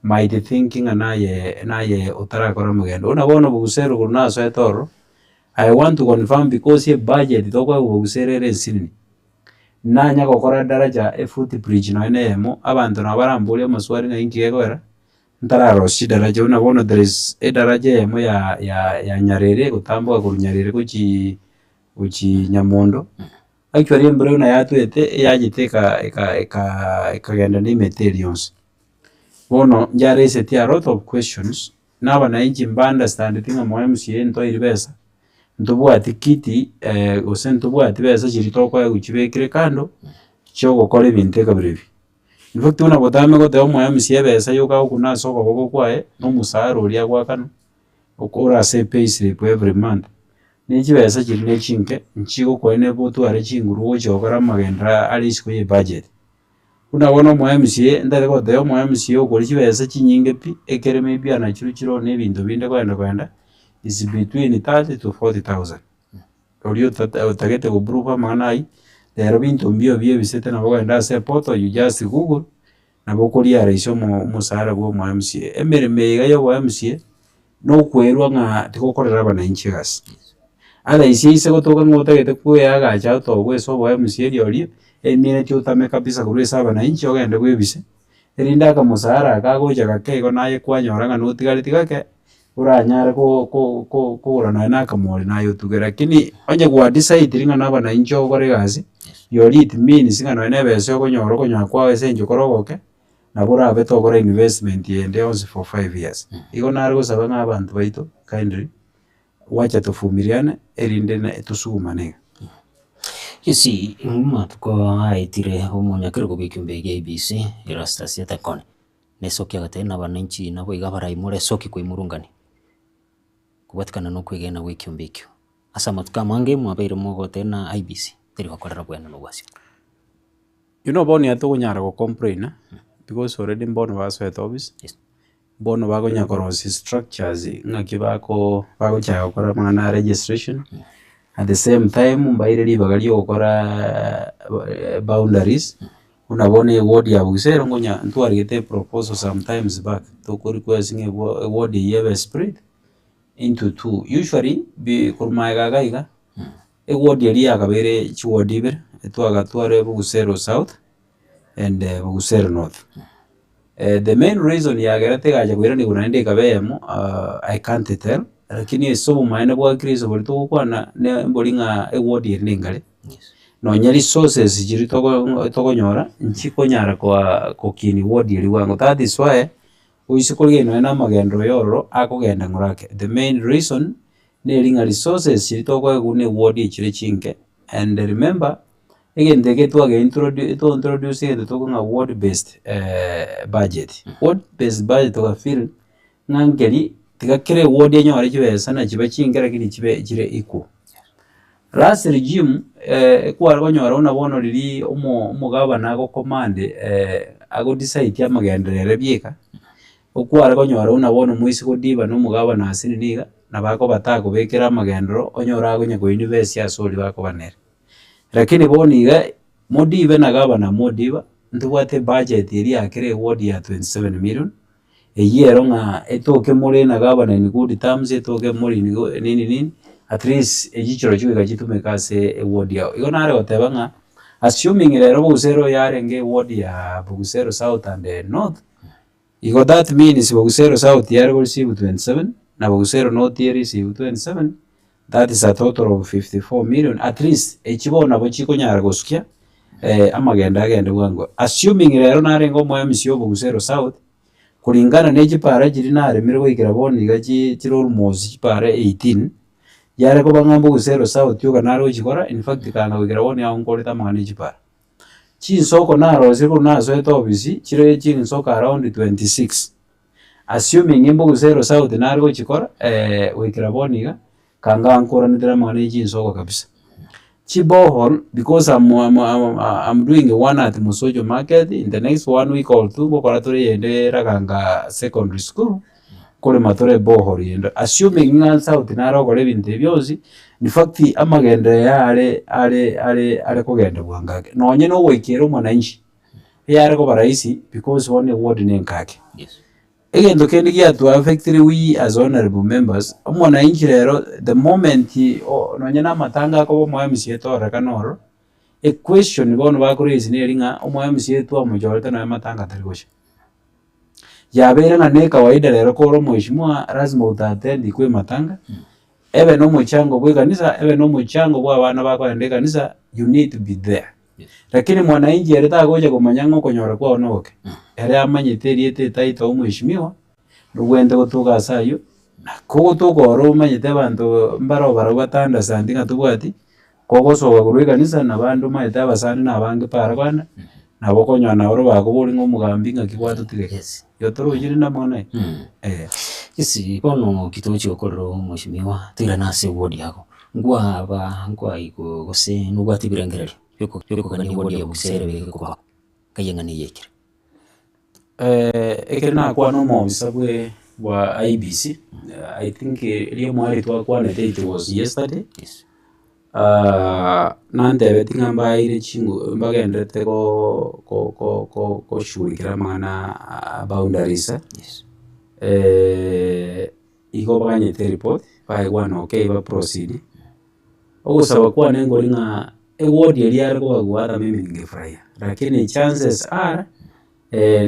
might think ng'a naye naye otarakora omogendo. Buna bono bogusero korwa nasoete ororo, I want to confirm because ebudget tokoegwa bogusero ere ensinini, nanya gokora daraja efoot bridge nonye na eyemo, abanto nabo baramborie amaswali ng'a inki gekogera, ntararosia chidaraja buna bono there is edaraja eyemo ya ya ya Nyarere egotamboka korwa Nyarere gochii gochii Nyamondo, actually embura buna yatwete eyachete eka eka eka ekagenda na emete eria yonsi. Bono njareseti a lot of questions, na abananchi mba understandeti ng'a moyo MCA ntoire besa, ntobwati kiti gose ntobwati besa chiria tokoegwa chibekire kando, chiogokora ebinto ekabira ebi. In fact buna botambe goteba omoyo MCA ebesa yoka agokuna ase okoboko kwaye, na omosara oria agoakanwa, okore ase epayslip every month, ne chibesa chiria ne chinke, nchigokoene otware chinguru ogochia gokora amagenderero are isiko ya ebudget. Buna bono omo MCA, ntari goteba omo MCA okori chibesa chinyinge pi, ekere maybe anachirwe chiroo na ebinto binde kogenda kogenda, is between 30 to 40,000. Oria otata otagete go prove amang'ana aywo, rero binto mbio biebisete nabo okogenda ase eportal you just google, nabo okoriaraisia omo omosara bwa omo MCA. Emeremo eye iga ya obo MCA, na okwerwa ng'a tigokorera abananchi egasi. Otherwise ase gotoka ng'a otagete koeagacha otogwe ase obo MCA rirorio, emineti otame kabisa korwa ase abananchi ogende bwebise, erinde akamosara aka agocha gake igo naye kwanyora ng'a notigareti gake, oranyare ko- ko- ko- kogora nonya na akamori naye otuge. Lakini onye gwa decidiri ng'a na abananchi ogokora egasi, rirorio it means ng'a nonya na ebesa okonyora okonyora kwao ase eng'encho kore ogoke, nabo orabe tokora investment ende yonsi for 5 years. Igo nare gosaba ng'a abanto baito kindly, wacha tofumiliane erinde ne tosugumane iga. Gusii, amatuko aetire omonyakerogo bw'ekiombe gia IEBC, Erastus Ethekon, nesoki agatebia na abananchi naboigo abaraimore esoki koimurungania, kobwatikana na okwegena gw'ekiombe ekio. Ase amatuko amange mwabeire mogoteba na IEBC teri gokorera bweneno bwasio. You know bono tokonyara go complain because already mbono basoete office, Yes. mbono bakonya korosia structures ng'aki bako bagochaka gokora amang'ana a registration, at the same time mbaire ribaga ria ogokora boundaries, buna bono eward ya Busia nkonya ntwarigete eproposal sometimes back, toko request ng'a ewa eward eywo ebe split into two. Usually bi korwa maega iga iga, eward eria yakabeire chiward ibere, etwagatware Bugusero South and Bugusero North. The main reason yagerete egacha koiranigwa naende ekaba eyemo I can't tell, lakini ase obomaene bwa kristo boria togokwana ne mbori ng'a eward eri nengare, nonye resources chiria togo tokonyora nchikonyara koa kokinia ward eria bwango, that is why oise korigereria nonye na amagenderero ya ororo akogenda ng'ora ake. The main reason neri ng'a resources chiria tokoegwa na eward echire chinke and remember, egento eke twage introduce to introduce egento tokong'a ward based budget. Ward based budget toga feel ng'a nkeri tiga kera eward enyore chibesa na chibe chinke lakini chibe chire equal. Last regime ekware konyora buna bono riria omo omogabana ago command ago decide amagenderero ere bieka, okware konyora buna bono moise godiba na omogabana ase nini iga, nabo akoba takobekera amagenderero onyore akonya ko invest ase oria bakoba nere. Lakini bono iga, modibe na gavana modiba, ntobwate ebudget eria ya kera eward ya 27 million, eywo ero ng'a etoke more na gavana in good terms, etoke more in go nini nini, at least echi chirochio goika chitumeke ase eward yago. Igo nare goteba ng'a assuming rero Bogusero yarenge eward ya Bogusero South and North, igo that means Bogusero South yare go receive 27, na Bogusero North e receive 27, that is a total of 54 million at least echi bono nabo chikonyara gosukia amagendo agende bwango. Assuming rero narenge omo MC o Bogusero South, kulingana ne chipara chiria naremire goikera bono iga chi chire almost chipara 18, Yare koba ng'a mboguse ero sauti oka nare gochikora, in fact kanga goikera bono nigo nkorete amang'ana e chipara. Chinsoko narosirie korwa nasoete ofisi, chire chinsoko around 26, assuming mboguse ero sauti nare gochikora goikera bono iga, kanga nkoranetera amang'ana e chinsoko kabisa. Chiborehole because I'm I'm I'm doing one at Musojo market in the next one week or two ngokora tore eyende Raganga secondary school, nkorema tore eborehole eyende assuming ng'a sauti nare gokora ebinto ebi bionsi, in fact amagenderero yare are are are kogenda bwango ake. Nonye na ogoikera omwananchi, eyare koba rahisi because bono eward na enkake. Egento kende giatuaffectire we as honourable members, omwananchi rero the moment nonye na amatanga akoba omo MCA torekane ororo, equestion bono bakoraise neri ng'a omo MCA twamochorete nonya amatanga tari gocha. Yabeire ng'a ne ekawaida rero kore omweshimiwa lazima uta attend kwa ematanga, ebe na omochango bwa ekanisa, ebe na omochango bwa abana bakoenda ekanisa, you need to be there. Lakini mwananchi ere tagocha komanya ng'a okonyora kwao nogoke, ere amanyete erieta etitle omweshimiwa, nobwenerete gotoka ase aywo, na kogotoka oro omanyete abanto mbaro barabwo bata understand ng'a tobwati, kogosoka korwa ekanisa na abande omanyete abasani na abange para kogenda, nabo okonyora nabo bakoboria ng'a omogambi ng'aki gwatotigete. Yes. Igo torochire namang'ana aya? Eh. Yes, bono ki togochia gokorera omweshimiwa, toirane ase eward yago, nkwaba nkwaigwa gose nobwate ebirengererio. Bi'okogania ewodi ya bosa ere beke kobao, nkai eng'ana eye yaikire. Ekero nakwana omobisa bwe bwa IEBC, I think erio omwari twakwanete it was yesterday, Yes. nantebeti ng'a mbaeire chingu mbagenderete go- ko- ko- ko- koshughulikera amang'ana a boundaries, Yes. igo baganyete eripoti, baigwana okay ba proceed. Ogosaba kwane nkori ng'a eward eria yare kobagwa ata mimi ningefurahia lakini chances are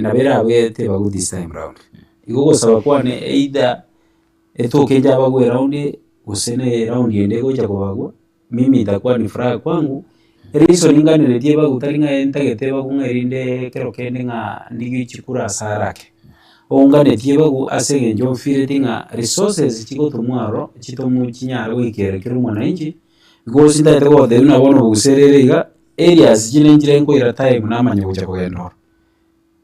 nabo erabe tebagwa this time round. Igo ogosaba kwane either etoke inche abagwe eround eye gose na eround ende egocha kobagwa, mimi itakuwa ni furaha kwangu, ereason nganeretie ebagwe tari ng'a ntagete ebagwe ng'a erinde ekero kende ng'a ndigie chikura ase arake. Ounganetie bagu ase engencho ofireti ng'a resources chigotomwa aroro chitomu chinyare goikera kera omwananchi, because ntagete kogotebia buna bono obogusi ere iga, areas chinde nchire nkoira time namanya gocha kogenda ororo.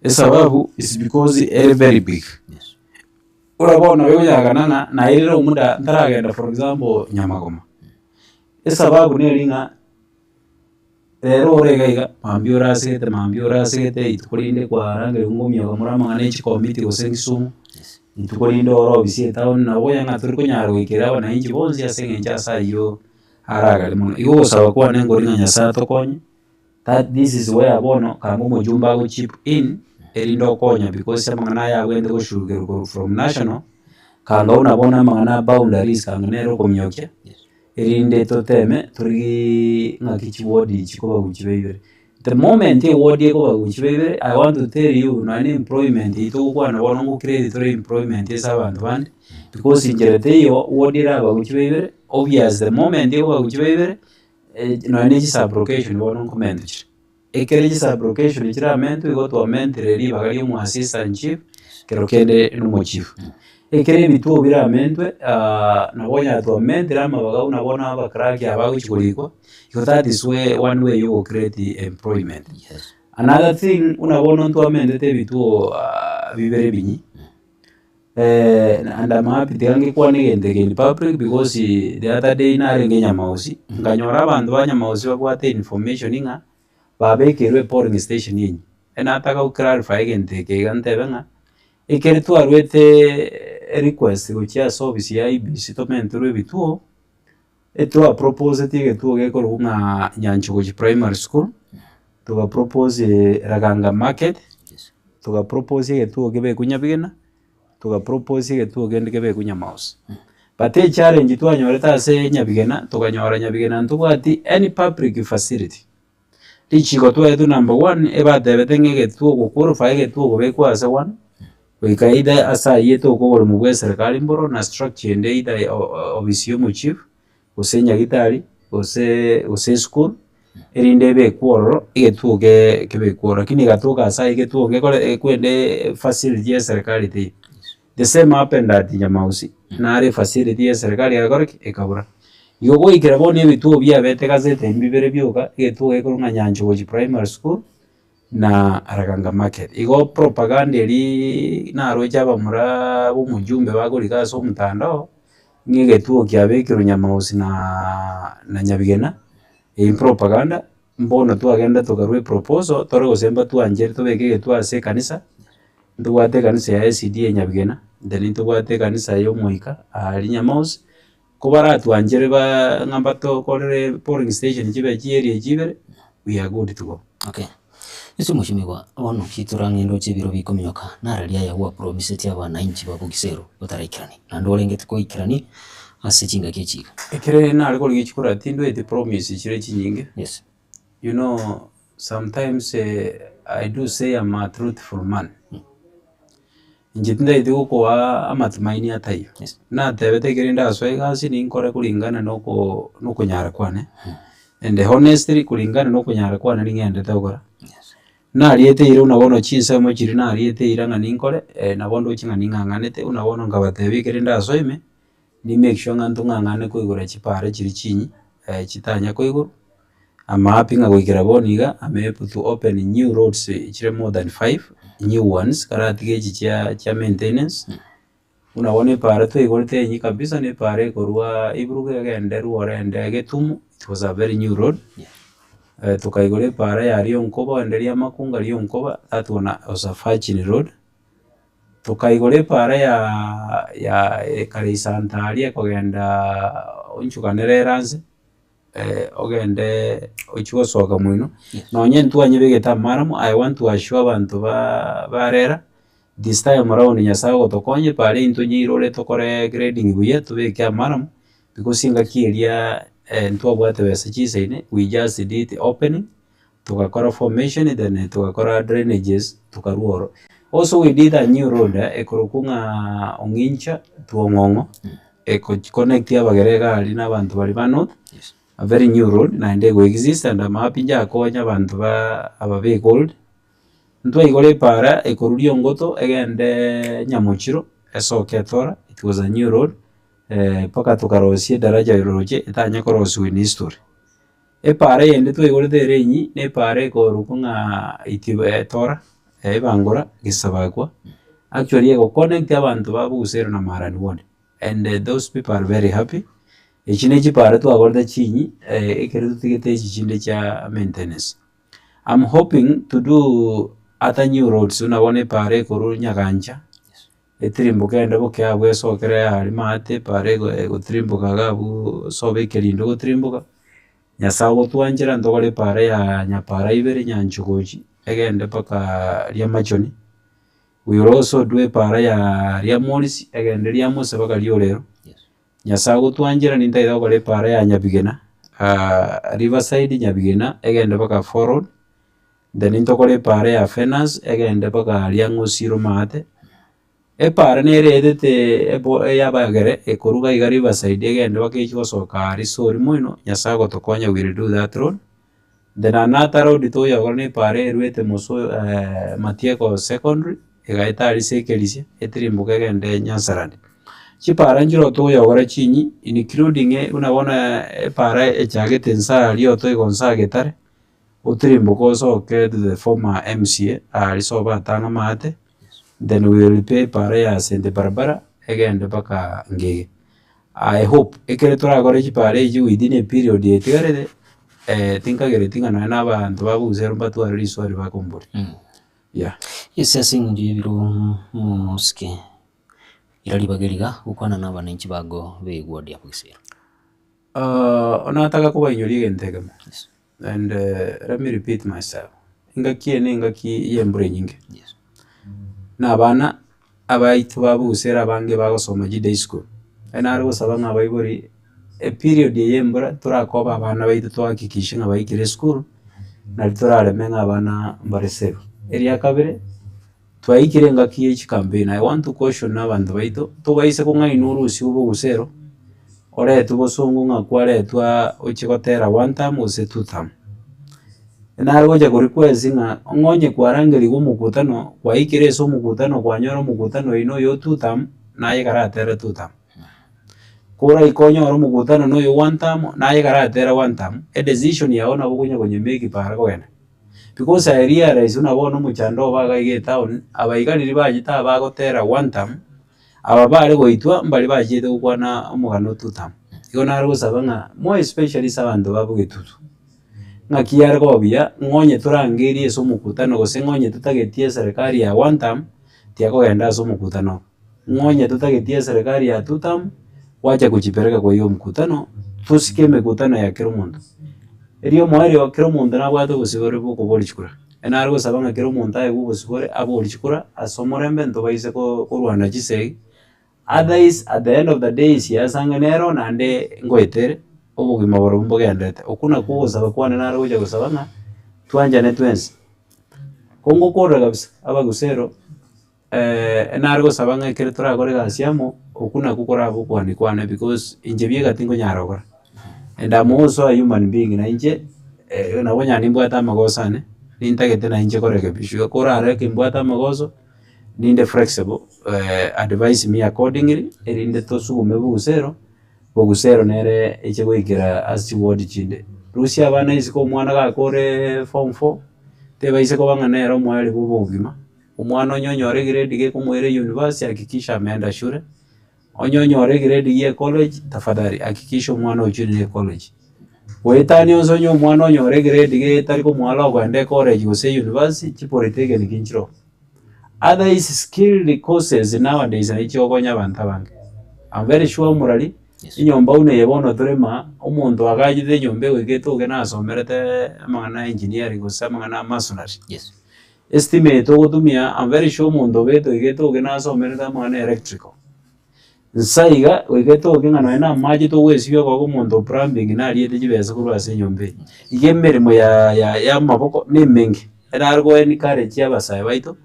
Esababu is because ere very big. Ore bono nabo ekonyarekana ng'a nairire omuda ntaragenda for example Nyamagoma, esababu neri ng'a. Rero ore iga iga, mambia orasegete mambia orasegete, rituko rinde kwarangerigwa ngomioka more amang'ana ya chikomiti gose Kisumu, rituko rinde ore ofisi etown, nabo okonya ng'a tori konyara goikera abananchi bonsi ase eng'encho ase aywo aragare mono. Igo ogosaba kwane nkori ng'a Nyasaye atokonye, that this is where bono kanga omojumbe ago chip in, erinde okonya because amang'ana aya abwenerete goshughulikerwa korwa from national, kanga buna bono amang'ana a boundaries kanga nere okomiokia. Erinde toteme torigiiii ng'aki chiward chikobagu chibe ibere. The moment eward ekobagu chibe ibere, I want to tell you nonya na employment eywo togokwana bono ngo create tore employment ase abanto bande, because inchera teiyo ward erabagu chibe ibere, obvious the moment ekobagu chibe ibere, nonya na chisublocation bono nkomentwa chire. Ekero chisublocation chiramentwe igo twamentire ribaga ria omo assistant chief, ekero kende na omochief. Ekero ebituo biramentwe nabo onyare twamentire amabaga buna bono abaclerk aba bagochi korikwa, igo that is way one way yo go create employment. Another thing buna bono ntwamentete ebituo bibere ebinyi. And I'm happy tiga ngekwane egento eke in public because the other day narenge Nyamausi, nkanyora abanto ba Nyamausi babwate information ng'a babekeirwe epolling station enyia. Ekero nataka go clarify egento eke iga ntebe ng'a, ekere twarwete request gochia ase ofisi ya IEBC tomenterwe ebituo, etwaproposeti egetuo gekorokwa ng'a Nyanchogochi primary school, togapropose Raganga market, togapropose egetuo kebekwe Nyabigena, togapropose egetuo kende kebekwe Nyamausi. But echallenge twanyorete ase Nyabigena, tokanyora Nyabigena ntobwati any public facility. Richiko twaetwe number one, ebatebete ng'a egetuo goqualify egetuo kobekwa ase one, goika either ase aywo etoke oboremo bwa eserekari mboro na structure ende either ofisi ya omochief, gose nyagetari, gose gose esukuru, erinde ebekwe ororo, egetuo kee kebekwe ororo. Lakini egatoka ase aywo egetuo ngekore ekwende facility ya eserekari teiyo. The same happened at Nyamausi, nare efacility ya eserekari egakora ki? Ekabura. Igo goikera bono ebituo biabete gazeti mbibere bioka, egetuo gekorwa ng'a Nyanchogochi Primary School na Raganga Market. Igo propaganda eriaaa naroche abamura ba omojumbe bakorika ase omotandao, ng'a egetuo kiabekirwe Nyamausi na na Nyabigena, eywo propaganda, mbono twagenda tokarwa eproposal tore gose mbatwanchere tobeke egetuo ase ekanisa, ntobwate ekanisa ya SDA Nyabigena, then ntobwate ekanisa ya omoika aria Nyamausi, Kobaratwanchere ba ng'a mbatokorere polling station chibe chi'area echi ibere, we are good to go. Okay. Ase omochimigwa, bono ki torang'ende oche ebiro bikominyoka, nararia aya gwapromiseti abanainchi ba Bogisero otaraikerani, naende orengete koikerani ase chingaki echi iga. Ekere nare korigia chikura tindweti promise chire chinyinge, Yes. you know sometimes I do say I'm a truthful man. Inche tintagete gokoa amatumaini ataiyo, natebete ekero ndasoe egasi ninkore kuringana na oko na okonyara kwane, and honestly kuringana na okonyara kwane ning'endete gokora. Nariete eira buna bono chinsemo chiria nariete eira ng'a ninkore, nabo ndoche ng'a ning'ang'anete buna bono nkabatebia ekere ndasoe ime, ni make sure ng'a ntong'ang'ane koigora chipara chiria chinyi chitanya koigorwa, Amahappy ng'a goikera bono iga, am able to open new roads chire more than five, new ones, karatige echi chia chia maintenance, buna bono epara twaigorete enyia kabisa na epara ekorwa Iburuga egende Rwora ende Getumu, it was a very new road, tokaigora epara ya Rionkoba ende Riamakunga Rionkoba, that one was a virgin road, tokaigora epara ya ya ekare Isanta aria ekogenda Onchukanera Eranse. ogende ochie gosoka moino, nonye intwe twanyebegete amaramu, I want to assure abanto ba barera, this time round nyasaye ogotokonya epara eywo tonyeirore tokore grading buya tobeke amaramu, because engaki eria ntwabwate besa chisaine, we just did opening, togakora formation then togakora drainages tokarwa ororo. Also we did a new road ekorokwa ng'a Ong'incha to Ong'ong'o, eko connect abagere iga aria na abanto baria ba north, a very new road naende ego exist and am happy njakonya abanto ba aba ba egold. Ntwaigora epara ekorwa Riongoto egende Nyamochiro esoke Etora, it was a new road mpaka tokarosia edaraja roche etanya korosiwa in history. Epaara eyende twaigorete ere enyia, na epaara ekorokwa ng'a itibo etora, ebangora, gesabakwa, actually ego connect abanto ba Bogusero na Marani ward, and those people are very happy. Echi ne chipaara twagorete chinyi, ekero totigete echi chinde chia maintenance. I'm hoping to do other new roads buna bono epaara ekorwa Nyagancha, Etirimboka ende boke abwo esokere aria maate epara ego egotirimboka iga abwo sobe ekerindo egotirimboka, Nyasaye ogotwanchera ntokore epara ya nyapara ibere nyanchogochi egende mpaka riamachoni, we will also do epara ya riamorisi egende riamose mpaka riorero, Nyasaye ogotwanchera nintagete gokora epara ya nyabigena riverside nyabigena egende mpaka forward. Then ntokore epaara ya furnace egende mpaka aria ng'osire maate, epaara nere eetete ebo eyabagere ekoruga iga riverside egende mpaka echie gosoka aria sori moino, Nyasaye agotokonya we will do that road. Then another road toyokora na epaara erwete moso Matieko secondary, egaeta aria ase ekerisia, etirimboke egende Nyansalani. Chipaara nchiroo toyokora chinyi including buna bono epaara echagete nsa aria otoigo nsa Getare. Otirimboke osoke to the former MCA aria sobo atang'a maate, then we will pay epara ya Sente barabara egende mpaka Ngige. I hope ekere torakore chipara echi within a period etigarete tinkagereti ng'a nonye na abanto ba Bogusero mbatware riswari bakomboria, yeah. Ase ase eng'encho y'ebiro mosike ira ribaga eriga gokwana na abananchi bago b'eward ya Bogisero. Onataka kobainyoria egento ekemo. And let me repeat myself, engaki eye na engaki ya embura enyinge, na abana abaito ba bogusero abange bagosoma chi day school, ekero nare gosaba ng'a abaibori eperiod eye ya embura torakoba abana baito tohakikishe ng'a baikire esukuru, nari torareme ng'a abana mbare safe. Eria kabere, twaikire engaki ya chicampaign, I want to caution abanto baito, tobaise kong'ainwa orusie obogusero, oretwe bosongo ng'a kwaretwa ochie gotera one term gose two term. Nare gocha ko request ng'a ng'a onye kwarangerigwe omokutano, kwaikire ase omokutano kwanyora omokutano oyio na oyo two term, naye karatere two term. Koraike onyore omokutano na oyo one term, naye karatera one term, edecision yago nabo okonya konyemake para kogenda. Because I realize buna bono omochando obo iga iga etown, abaiga riria bachete aba bagotera one term, aba bare goitwa mbari bachiete gokwana omogano two term. Igo nare gosaba ng'a more especially ase abanto ba bogetutu, ng'aki yare koba buya, ng'a onye torangerie ase omokutano gose ng'a onye totageti eserekari ya one term, tiakogenda ase omokutano. Ng'a onye totageti eserekari ya two term, gwacha gochipereka kwa hiyo mkutano, tosike emekutano ya kera omonto. Erio omoerio kera omonto nabwate obosibore bwa okoboria chikura. Nare gosaba ng'a kera omonto aegwe obosibore aborie chikura ase omorembe ntobaise ko- korwana chisegi, otherwise at the end of the day siasa ang'e nero naende ngoetere obogima borobwo mbogenderete. Okwo nakwo ogosaba kwane nare gocha gosaba ng'a twanchane twensi. Ko ngokorera kabisa abagusero. Nare gosaba ng'a ekero torakore egasi amo, okwo nakwo korabe okogania kwane because inche bieka tinkonyara gokora, and am also a human being na inche nabo onye nimbwate amagoso ane, nintagete na inche korekebishwa, korareke kimbwate amagoso, ninde flexible advise me accordingly, erinde tosugume bogusero, bogusero nere eche goikera ase chiward chinde. Rusia abana isiko omwana gakore form four, tebaisa koba ng'a nere omoerio bwa obogima. Omwana onye onyore egrade gekomoira university hakikisha ameenda shule, onye onyore egrade gie college tafadhali hakikisha omwana ochoinire ecollege. Goetania onsi onye omwana onyore egrade getari komoa okogenda ecollege gose university, chipolytechnic nchiroo. Otherwise skilled courses nowadays nachi chigokonya abanto abange. I'm very sure omorari, enyomba buna eye bono torema, omonto agachete enyomba egoika etoke nasomerete amang'ana ya engineering gose amang'ana ya masonry. Estima eye togotumia I'm very sure omonto obete oiga etoke nasomerete amang'ana ya electrical. Nsa iga goika etoke ng'a nonye na amache togoesibia okoba omonto o plumbing nariete chibesa korwa ase enyomba eye. Iga emeremo ya ya ya amaboko na emenge, erare go encourage abasae baito,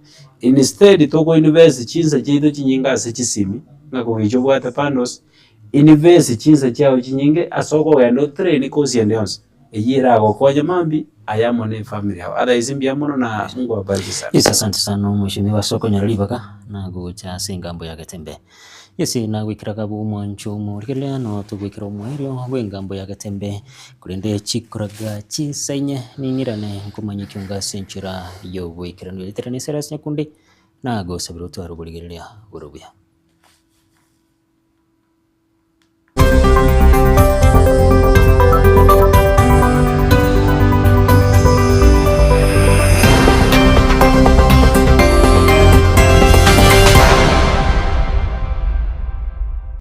instead toko invest chinsa chiaito chinyinge ase chisimi, ng'a kogicha obwate bundles, invest chinsa chiago chinyinge ase okogenda otrain course ende yonsi. Eyio eragokonye mambia aye amo ne efamiri yao. Otherwise mbuya mono na Mungu awabariki sana. Yes, asante sana omweshimiwa ase okonyora ribaga na gocha ase engambo ya Getembe. Yes, nagoikera kabu omwancho omorigereria no togoikera omoerio bw'engambo ya Getembe korende chikoraga chinsa inye ning'irane nkomanye ekiongo ase enchera y'oboikeranu. Erieta riane Silas Nyakundi, nagosabera otware oborigereria bore obuya.